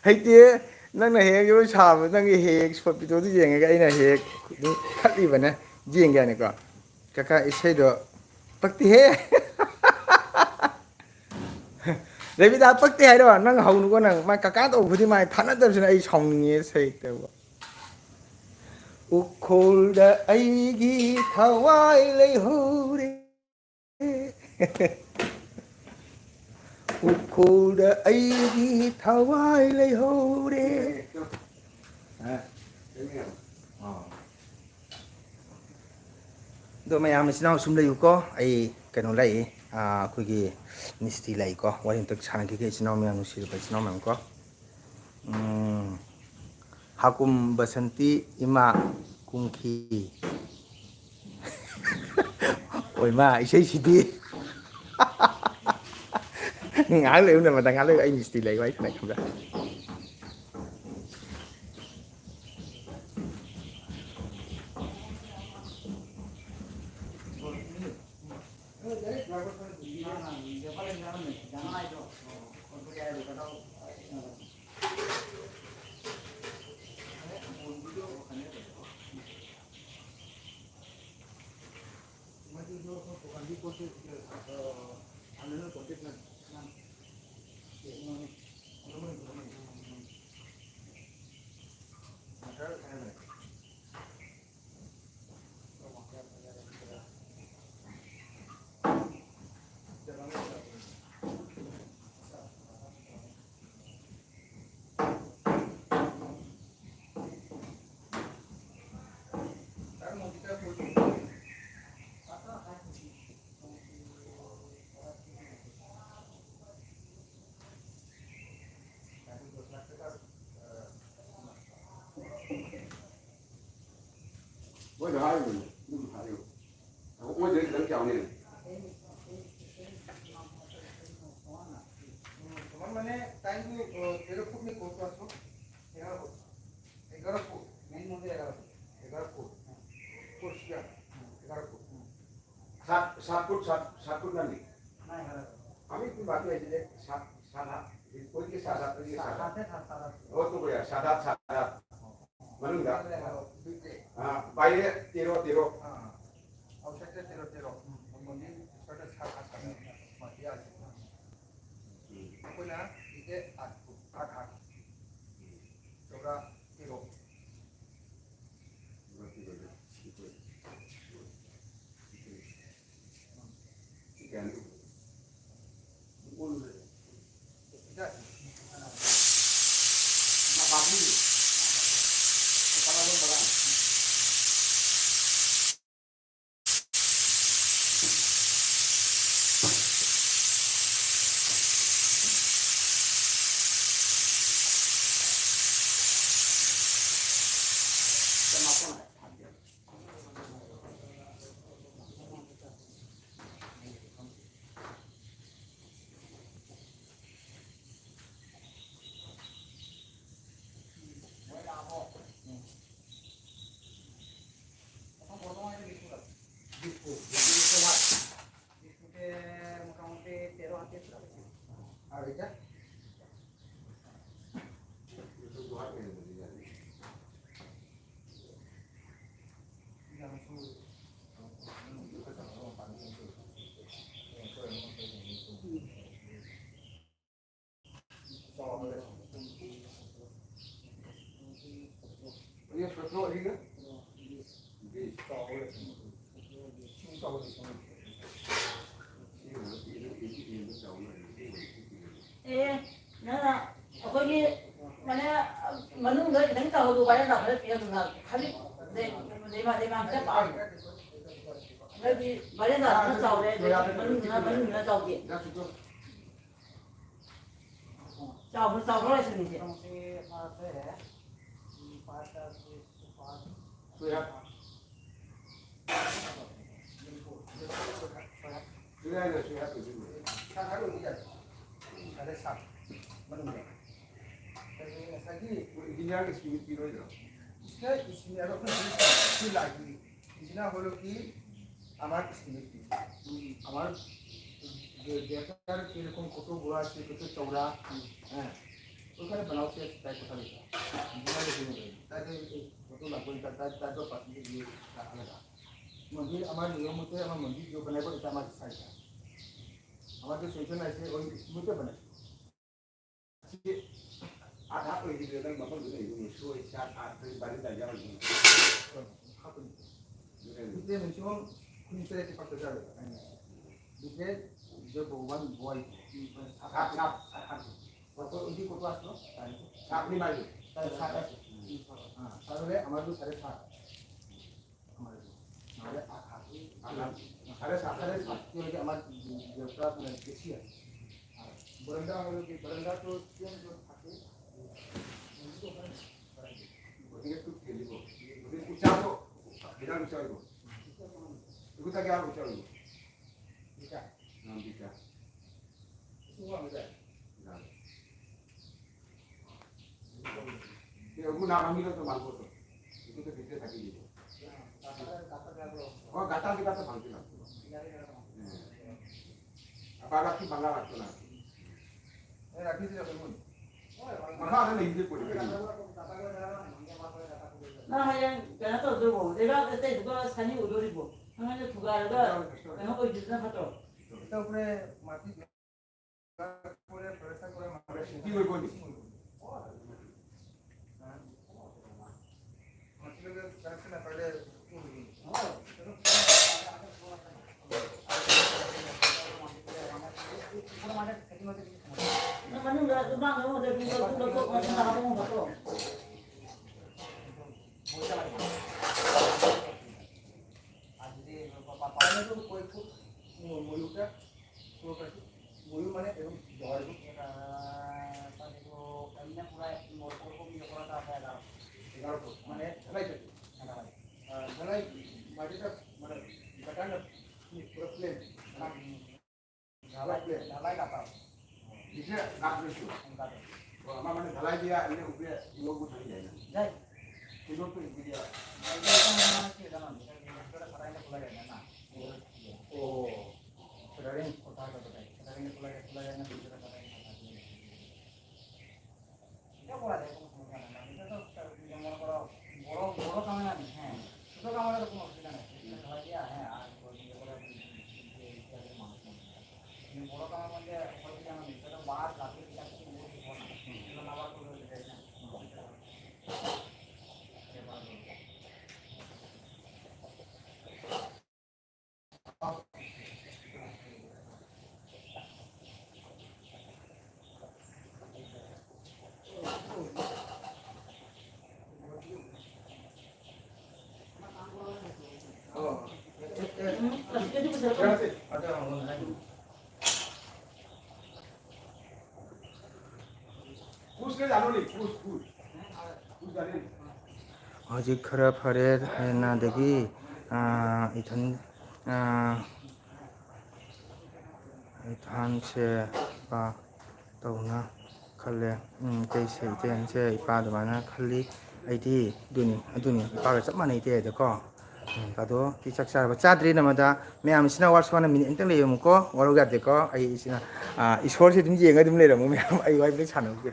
ꯍꯩꯇꯦ, ꯅꯪꯅ ꯍꯦꯛ ꯖꯒꯣꯏ ꯁꯥꯕ, ꯅꯪꯒꯤ ꯍꯦꯛ ꯁꯣꯠ ꯚꯤꯗꯤꯑꯣꯗꯨ ꯌꯦꯡꯉꯒ ꯑꯩꯅ ꯍꯦꯛ ꯑꯗꯨꯝ ꯈꯠꯂꯤꯕꯅꯦ, ꯌꯦꯡꯒꯦ ꯍꯥꯏꯅꯀꯣ꯫ ꯀꯀꯥ ꯏꯁꯩꯗꯣ ꯄꯛꯇꯦꯍꯦ꯫ ꯔꯦꯕꯤꯗꯥ, ꯄꯛꯇꯦ ꯍꯥꯏꯔꯣ? ꯅꯪ ꯍꯧꯅꯨꯀꯣ, ꯅꯪ꯫ ꯃꯥ ꯀꯀꯥ ꯇꯧꯕꯗꯤ ꯃꯥ ꯊꯥꯅꯗꯕꯁꯤꯅ ꯑꯩ ꯁꯥꯎꯅꯤꯡꯉꯦ, ꯁꯩꯇꯕ꯫ ꯎꯈ꯭ꯔꯨꯜꯗ ꯑꯩꯒꯤ ꯊꯋꯥꯏ ꯂꯩꯍꯧꯔꯦ꯫ ꯎꯈ꯭ꯔꯨꯜꯗ ꯑꯩꯒꯤ ꯊꯋꯥꯏ ꯂꯩꯍꯧꯔꯦ꯫ ꯑꯗꯣ ꯃꯌꯥꯝ ꯏꯆꯤꯟ ꯏꯅꯥꯎ ꯁꯨꯝ ꯂꯩꯌꯨꯀꯣ꯫ ꯑꯩ ꯀꯩꯅꯣ ꯂꯥꯛꯏ, ꯑꯥ, ꯑꯩꯈꯣꯏꯒꯤ ꯃꯤꯁꯇꯤ ꯂꯥꯛꯏꯀꯣ꯫ ꯋꯥꯔꯤ ꯑꯝꯇ ꯁꯥꯟꯅꯈꯤꯒꯦ ꯏꯆꯤꯟ ꯏꯅꯥꯎ ꯃꯌꯥꯝ, ꯅꯨꯡꯁꯤꯔꯕ ꯏꯆꯤꯟ ꯏꯅꯥꯎ ꯃꯌꯥꯝ ꯀꯣ꯫ ꯎꯝ, ꯍꯥꯀꯨꯝ ꯕꯁꯟꯇꯤ ꯏꯃꯥ ꯀꯨꯝꯈꯤ꯫ ꯑꯣꯏꯃꯥ, ꯏꯁꯩꯁꯤꯗꯤ꯫ ꯉꯥꯏꯍꯥꯛ ꯂꯩꯌꯨꯅꯦ, ꯃꯇꯝ ꯉꯥꯏꯍꯥꯛ ꯂꯩꯌꯨ, ꯑꯩ ꯃꯤꯁꯇꯤ ꯂꯩ, ꯋꯥꯔꯤ ꯁꯥꯟꯅ ꯈꯪꯕ꯭ꯔꯥ? ꯃꯣꯏꯗ ꯍꯥꯏꯔꯤꯕꯅꯦ, ꯑꯗꯨꯝ ꯍꯥꯏꯌꯨ꯫ ꯑꯣꯏꯗ꯭ꯔꯦ, ꯈꯤꯇꯪ ꯆꯥꯎꯅꯦ꯫ ꯃꯃꯜ ꯃꯅꯦ, ꯇꯥꯏꯝꯗꯨ, ꯑ, ꯇꯦꯔꯣ ꯐꯨꯠꯅꯤ, ꯀꯣ, ꯀꯣ, ꯀꯣ꯫ ꯑꯦꯒꯥꯔꯣ ꯐꯨꯠ꯫ ꯑꯦꯒꯥꯔꯣ ꯐꯨꯠ꯫ ꯃꯦꯟ ꯃꯣꯗꯦ ꯑꯦꯒꯥꯔꯣ ꯐꯨꯠ꯫ ꯑꯦꯒꯥꯔꯣ ꯐꯨꯠ꯫ Four square. ꯑꯦꯒꯥꯔꯣ ꯐꯨꯠ꯫ ꯁꯥꯠ, ꯁꯥꯠ ꯐꯨꯠ, ꯁꯥꯠ, ꯁꯥꯠ ꯐꯨꯠ ꯅꯪꯗꯤ? ꯅꯥꯏ ꯍꯥꯏꯔꯣ꯫ ꯑꯃꯤ ꯐꯨꯠ ꯕꯥꯇꯤ ꯍꯥꯏꯁꯤꯗꯤ ꯁꯥꯠ, ꯁꯥꯠ ꯍꯥꯞ꯫ ꯀꯣꯏꯒꯤ ꯁꯥꯠ ꯍꯥꯞ, ꯀꯣꯏꯒꯤ ꯁꯥꯠ ꯍꯥꯞ꯫ ꯁꯥꯠ ꯍꯥꯞ, ꯁꯥꯠ ꯍꯥꯞ꯫ ꯑꯣ, ꯇꯨ ꯀꯣꯌꯥ, ꯁꯥꯠ ꯍꯥꯞ, ꯁꯥꯠ ꯍꯥꯞ꯫ ꯃꯅꯨꯡꯗ꯫ ꯑꯥ, ꯕꯥꯏꯔꯦ ꯇꯦꯔꯣ, ꯇꯦꯔꯣ꯫ ꯑꯥ, ꯑꯥꯎꯠꯁꯥꯏꯠꯇ ꯇꯦꯔꯣ, ꯇꯦꯔꯣ꯫ ꯎꯝ, ꯃꯅꯨꯡꯗꯤ ꯁ꯭ꯀꯔꯠꯇ ꯁꯥꯠ ꯍꯥꯞ ꯁꯥꯠ ꯍꯥꯞ꯫ ꯃꯥꯗꯤ ꯌꯥꯗꯦ꯫ না, দিতে আট ফুট, আট হাত। চওড়া তেরো। এটা, না, বাবলি। কলা বল বাগান। এখন বর্তমানে বিশ ফুট আছে। বিশ ফুট, বিশ ফুট। বিশ ফুটে মোটামুটি তেরো হাতে ফুট আছে। আর এটা? ꯑꯦ, ꯅꯪꯅ ꯑꯩꯈꯣꯏꯒꯤ ꯃꯅꯦ ꯃꯅꯨꯡꯗ ꯈꯤꯇꯪ ꯇꯧꯍꯧꯗꯣ, ꯋꯥꯏꯔ ꯂꯥꯎꯔ ꯄꯤꯔꯝꯃꯣ꯫ ꯈꯖꯤꯛ ꯂꯩ-, ꯂꯩꯃ-, ꯂꯩꯃ ꯈꯤꯇꯪ ꯄꯥꯛꯑꯝꯃꯣ꯫ ꯅꯣꯏꯗꯤ ꯕꯥꯔꯦꯟꯗꯥꯗꯨꯅ ꯆꯥꯎꯔꯦ, ꯑꯗꯩꯗꯤ ꯃꯅꯨꯡꯗꯨꯅ, ꯃꯅꯨꯡꯗꯨꯅ ꯆꯥꯎꯗꯦ꯫ ꯆꯥꯎꯕ꯭ꯔꯥ, ꯆꯥꯎꯕ꯭ꯔꯥ ꯂꯥꯏꯁꯪꯁꯦ? ꯉꯁꯥꯏꯒꯤ ꯏꯟꯖꯤꯅꯤꯌꯥꯔꯒꯤ ꯏꯁꯇꯤꯃꯦꯠ ꯄꯤꯔꯣꯏꯗ꯭ꯔꯣ? ꯁꯤꯗ ꯏꯟꯖꯤꯅꯤꯌꯥꯔ ꯑꯩꯈꯣꯏ ꯂꯥꯛꯏ꯫ ꯏꯟꯖꯤꯅꯤꯌꯥꯔ ꯍꯣꯏꯒꯤ আমার যে, যে আপনার কিরকম কত বড় আছে, কত চওড়া, হ্যাঁ, ওখানে বানাও সে তাই কথা লিখা। ইঞ্জিনিয়ার লিখে নেবে। তাই যে কত লাগবে, তার, তার, তার তো পার্সেন্টেজ দিয়ে আলাদা। মন্দির আমার নিয়ম মতে আমার মন্দির যে বানাইব, এটা আমার সাইজটা। আমার যে সেকশন আছে, ওই মতে বানাই। ꯑꯥ, ꯊꯥꯛ ꯑꯣꯏꯈꯤꯗ꯭ꯔꯦ, ꯅꯪ ꯃꯐꯝꯗꯨꯗ ꯂꯩꯕ ꯃꯨꯁꯨ ꯑꯣꯏ, ꯆꯥꯛ, ꯑꯥ, ꯀꯔꯤ ꯕꯥꯔꯦꯟꯗꯥ ꯌꯥꯎꯔꯤꯗꯨꯅ? ꯍꯣꯏ, ꯍꯥꯞꯄꯅꯤ꯫ ꯑꯗꯨꯅ ꯅꯨꯃꯤꯠꯁꯦ ꯃꯤꯅꯤꯃꯝ ꯈꯨꯟ ꯇꯔꯦꯠꯇꯤ ꯄꯥꯛꯇ ꯆꯥꯔꯣꯏ ꯍꯥꯏꯅ꯫ ꯅꯨꯃꯤꯠꯁꯦ ꯖꯒ ꯋꯥꯟ ꯕꯣꯏ, ꯁꯥꯠ, ꯁꯥꯠ, ꯁꯥꯠ, ꯁꯥꯠ꯫ কত, ওই যে কত আসলো? সাত নি মাইল। সাড়ে সাত আছে। হ্যাঁ, তাহলে আমার তো সাড়ে সাত। আমার তো সাড়ে আট, আট, আট, সাড়ে সাত, সাড়ে সাত। কি হয়েছে, আমার ইয়েটা, মানে, বেশি আছে। আর বারান্দা হলো কি, বারান্দা তো চেঞ্জ থাকে। ওদিকে একটু ফেলিব। ওদিকে উঁচা হবো। বিরাট উঁচা হইব। এগুলো থেকে আর উঁচা হইব। এটা। নাম দিতা। একটু কম এটা। না। এ, ওগুলো না ভাঙিলে তো মানবো তো। এগুলো তো ভিতরে থাকি দিব। ও, গাতা দিবা তো ভাঙতে লাগবে। হ্যাঁ। আর বাবা কি ভাঙা লাগতো না। এ, রাখি দিলে কেমন? মাথা আগে লেগে পড়ে। ꯅꯪ ꯍꯌꯦꯡ ꯀꯩꯅꯣ ꯇꯧꯗꯣꯏꯕꯣ? ꯂꯩꯕꯥꯛ ꯑꯇꯩꯗꯨꯒ ꯁꯅꯤ ꯎꯗꯣꯔꯤꯕꯣ? ꯅꯪ ꯍꯌꯦꯡ ꯊꯨꯒꯥꯏꯔꯒ ꯀꯩꯅꯣ ꯑꯣꯏꯈꯤꯕꯅ ꯐꯠꯇ꯭ꯔꯣ? ꯇꯧꯈ꯭ꯔꯦ, ꯃꯥꯇꯤ ꯇꯧꯈ꯭ꯔꯦ, ꯐꯔꯦ, ꯇꯧꯈ꯭ꯔꯦ, ꯃꯥꯇꯤ ꯁꯤꯗꯤ ꯑꯣꯏꯕꯣꯅꯤ꯫ ময়ূর মানে এরকম জয়, আহ, তার একটু এমনি পুরা মোট ওরকম ইয়ে করাটা আছে এগারো ফুট। এগারো ফুট, মানে ঢালাই থাকে। ঢালাই। আহ, ঢালাই মাটিটা মানে বেটার না, পুরো প্লেন। ঢালাই, ঢালাই কাটা। নিচে গাঁথ রয়েছে। গাঁথ। ও, আমার মানে ঢালাই দিয়া এমনি উপরে লোক উঠানো যায় না। যায়। সুন্দর তো এগুলি আর। এটা, এটা মনে হয় কি জানো? এটা, এটা ফাটাইলে খোলা যায় না, না। ও। সেটা রেঞ্জ করতে হবে কোথায়? সেটা রেঞ্জ খোলা যায়, খোলা যায় না, ভিতরে ফাটাইলে খোলা যায়। এটা করা যায়, কোনো সমস্যা নেই। এটা তো একটা, মনে করো, বড়, বড় কামে না, হ্যাঁ, ছোট কামে তো কোনো অসুবিধা নেই। এটা সবাই দিয়ে, হ্যাঁ, আর ওই যে করে আপনি যে ইতিহাসের মানুষ মনে হয়। কিন্তু বড় কামের মধ্যে হয়তো জানো, এটা তো বার রাতে এটা খুব বড় ঘটনা। ꯍꯧꯖꯤꯛ ꯈꯔ ꯐꯔꯦ ꯍꯦꯟꯅꯗꯒꯤ꯫ ꯑꯥ, ꯏꯊꯟ, ꯑꯥ, ꯏꯊꯥꯟꯁꯦ ꯄꯥ ꯇꯧꯅ ꯈꯜꯂꯦ꯫ ꯎꯝ, ꯏꯇꯩꯁꯦ, ꯏꯇꯩ ꯑꯍꯟꯁꯦ ꯏꯄꯥ ꯑꯗꯨꯃꯥꯏꯅ ꯈꯜꯂꯤ꯫ ꯑꯩꯗꯤ ꯑꯗꯨꯅꯤ, ꯑꯗꯨꯅꯤ, ꯏꯄꯥꯒ ꯆꯞ ꯃꯥꯟꯅꯩ ꯏꯇꯩ ꯍꯥꯏꯗꯣꯀꯣ꯫ ꯎꯝ, ꯑꯗꯣ ꯇꯤ ꯆꯥꯛ ꯆꯥꯔꯕ? ꯆꯥꯗ꯭ꯔꯤ ꯅꯃꯗ꯫ ꯃꯌꯥꯝꯁꯤꯅ ꯋꯥꯔꯁꯨ ꯋꯥꯅ ꯃꯤꯅꯤꯠ ꯑꯝꯇꯪ ꯂꯩꯔꯝꯃꯨꯀꯣ, ꯋꯥꯔꯧ ꯌꯥꯗꯦꯀꯣ꯫ ꯑꯩ ꯏꯆꯤꯟꯅ-, ꯑꯥ, ꯏꯁꯣꯔꯁꯦ ꯑꯗꯨꯝ ꯌꯦꯡꯉ ꯑꯗꯨꯝ ꯂꯩꯔꯝꯃꯨ ꯃꯌꯥꯝ, ꯑꯩ ꯋꯥꯔꯤ ꯑꯝꯇꯪ ꯁꯥꯟꯅꯍꯧꯒꯦ꯫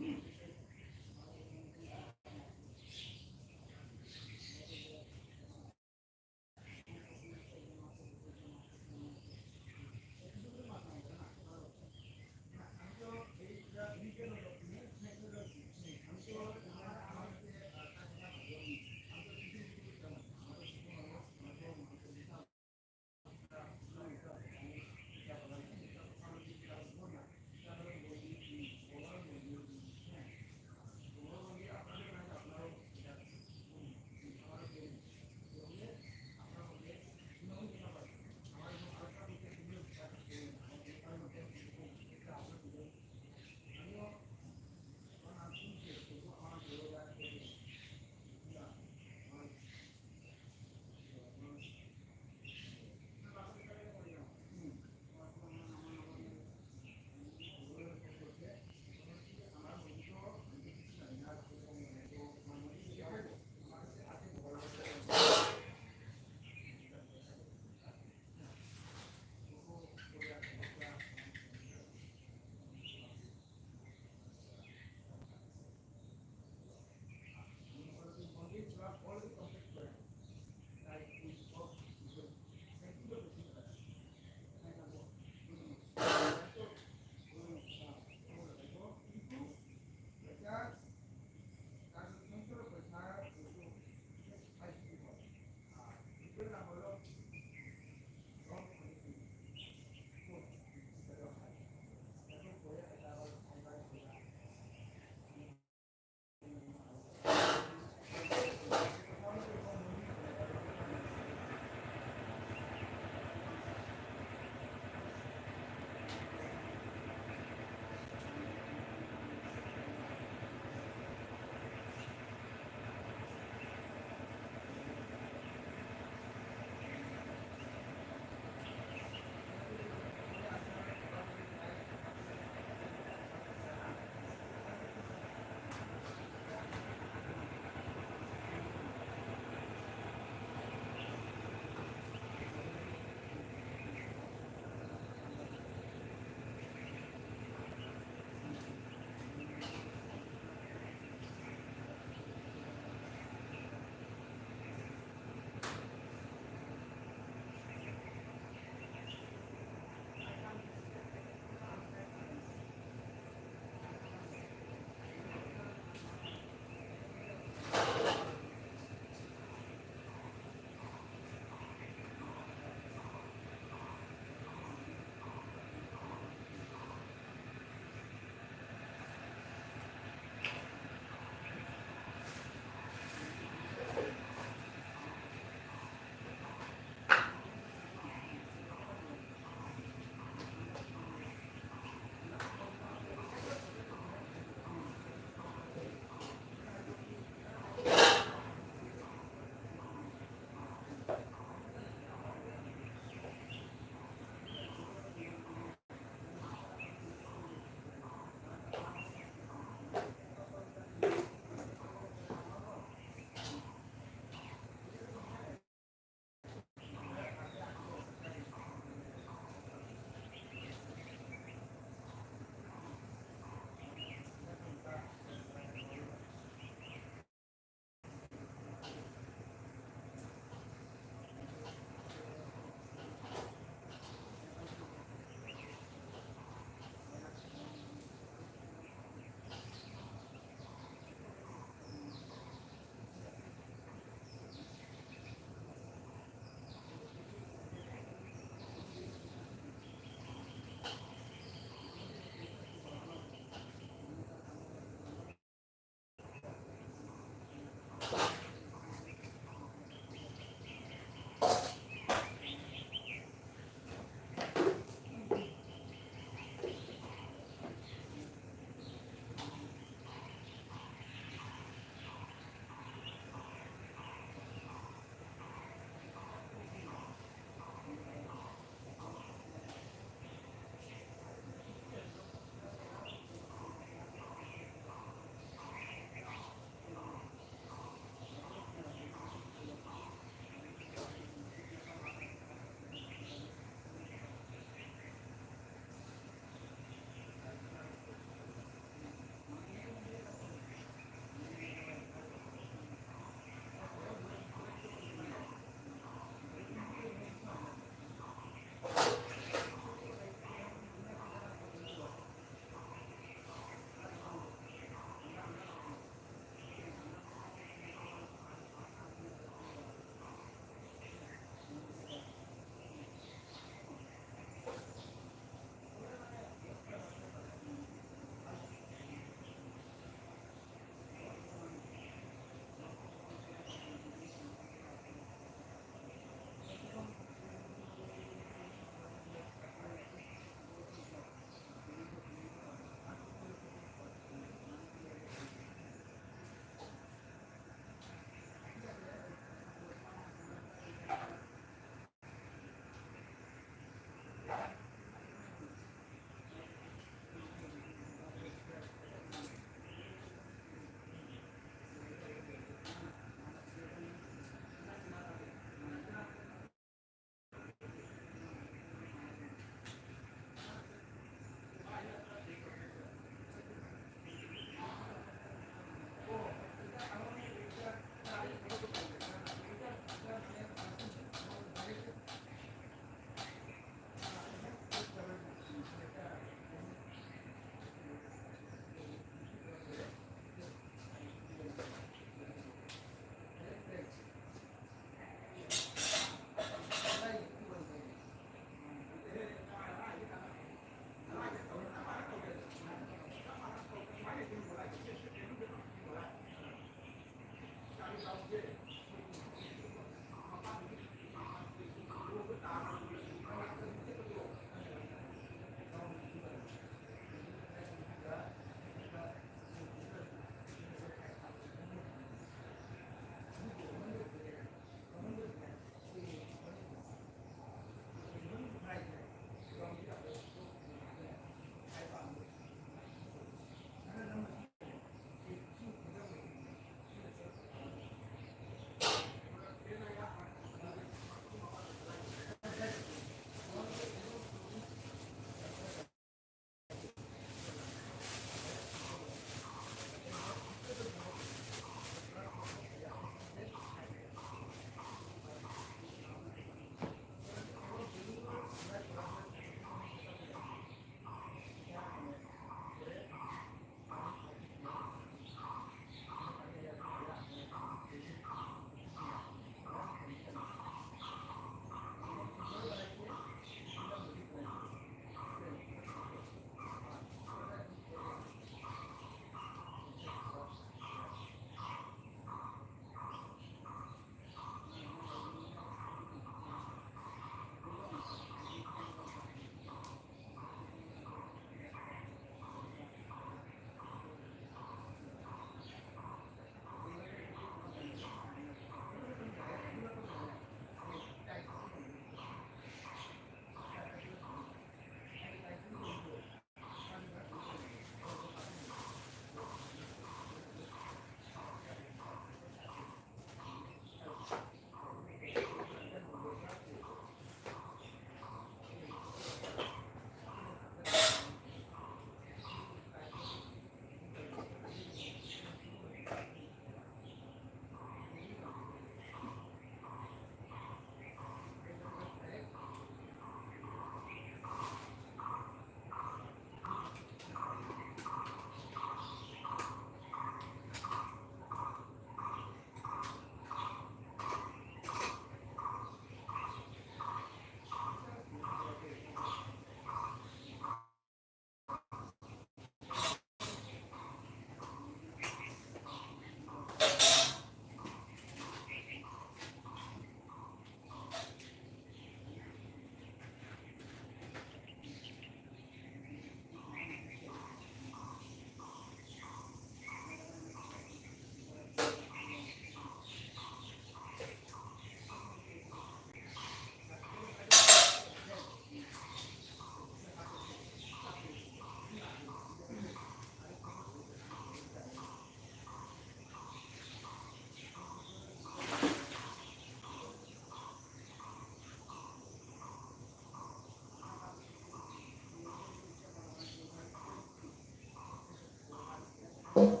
Oh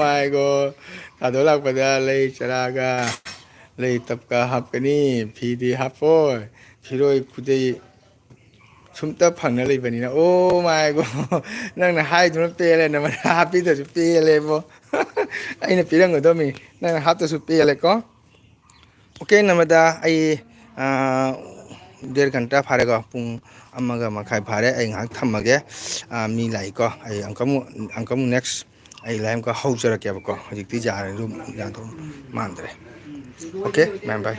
my God. ꯊꯥꯗꯣꯛ ꯂꯥꯛꯄꯗ ꯂꯩ ꯆꯔꯥꯒ ꯂꯩ ꯇꯞꯀ ꯍꯥꯞꯀꯅꯤ, ꯐꯤꯗꯤ ꯍꯥꯞꯄꯣꯏ, ꯐꯤꯔꯣꯏ ꯈꯨꯗꯩ ꯁꯨꯝꯇ ꯐꯪꯅ ꯂꯩꯕꯅꯤꯅ꯫ Oh my God. ꯅꯪꯅ ꯍꯥꯏꯗꯨꯅ ꯄꯦꯜꯂꯦ, ꯅꯃꯅ ꯍꯥꯞꯄꯤꯗꯁꯨ ꯄꯦꯜꯂꯦꯕꯣ꯫ ꯑꯩꯅ ꯄꯤꯔꯝꯒꯗꯕꯅꯤ, ꯅꯪꯅ ꯍꯥꯞꯇꯁꯨ ꯄꯦꯜꯂꯦꯀꯣ꯫ Okay, ꯅꯃꯗ ꯑꯩ, ꯑꯥ, ꯗꯦꯔ ꯘꯟꯇꯥ ꯐꯥꯔꯦꯀꯣ, ꯄꯨꯡ ꯑꯃꯒ ꯃꯈꯥꯏ ꯐꯥꯔꯦ꯫ ꯑꯩ ꯉꯥꯏꯍꯥꯛ ꯊꯝꯃꯒꯦ꯫ ꯑꯥ, ꯃꯤ ꯂꯥꯛꯏꯀꯣ꯫ ꯑꯩ ꯑꯃꯨꯛꯀ ꯑꯃꯨꯛ, ꯑꯃꯨꯛꯀ ꯑꯃꯨꯛ next ꯑꯩ live ꯑꯃꯨꯛꯀ ꯍꯧꯖꯔꯛꯀꯦꯕꯀꯣ꯫ ꯍꯧꯖꯤꯛꯇꯤ ꯌꯥꯔꯔꯣꯏ, ꯌꯥꯗꯧ ꯃꯥꯟꯗ꯭ꯔꯦ꯫ Okay, bye bye꯫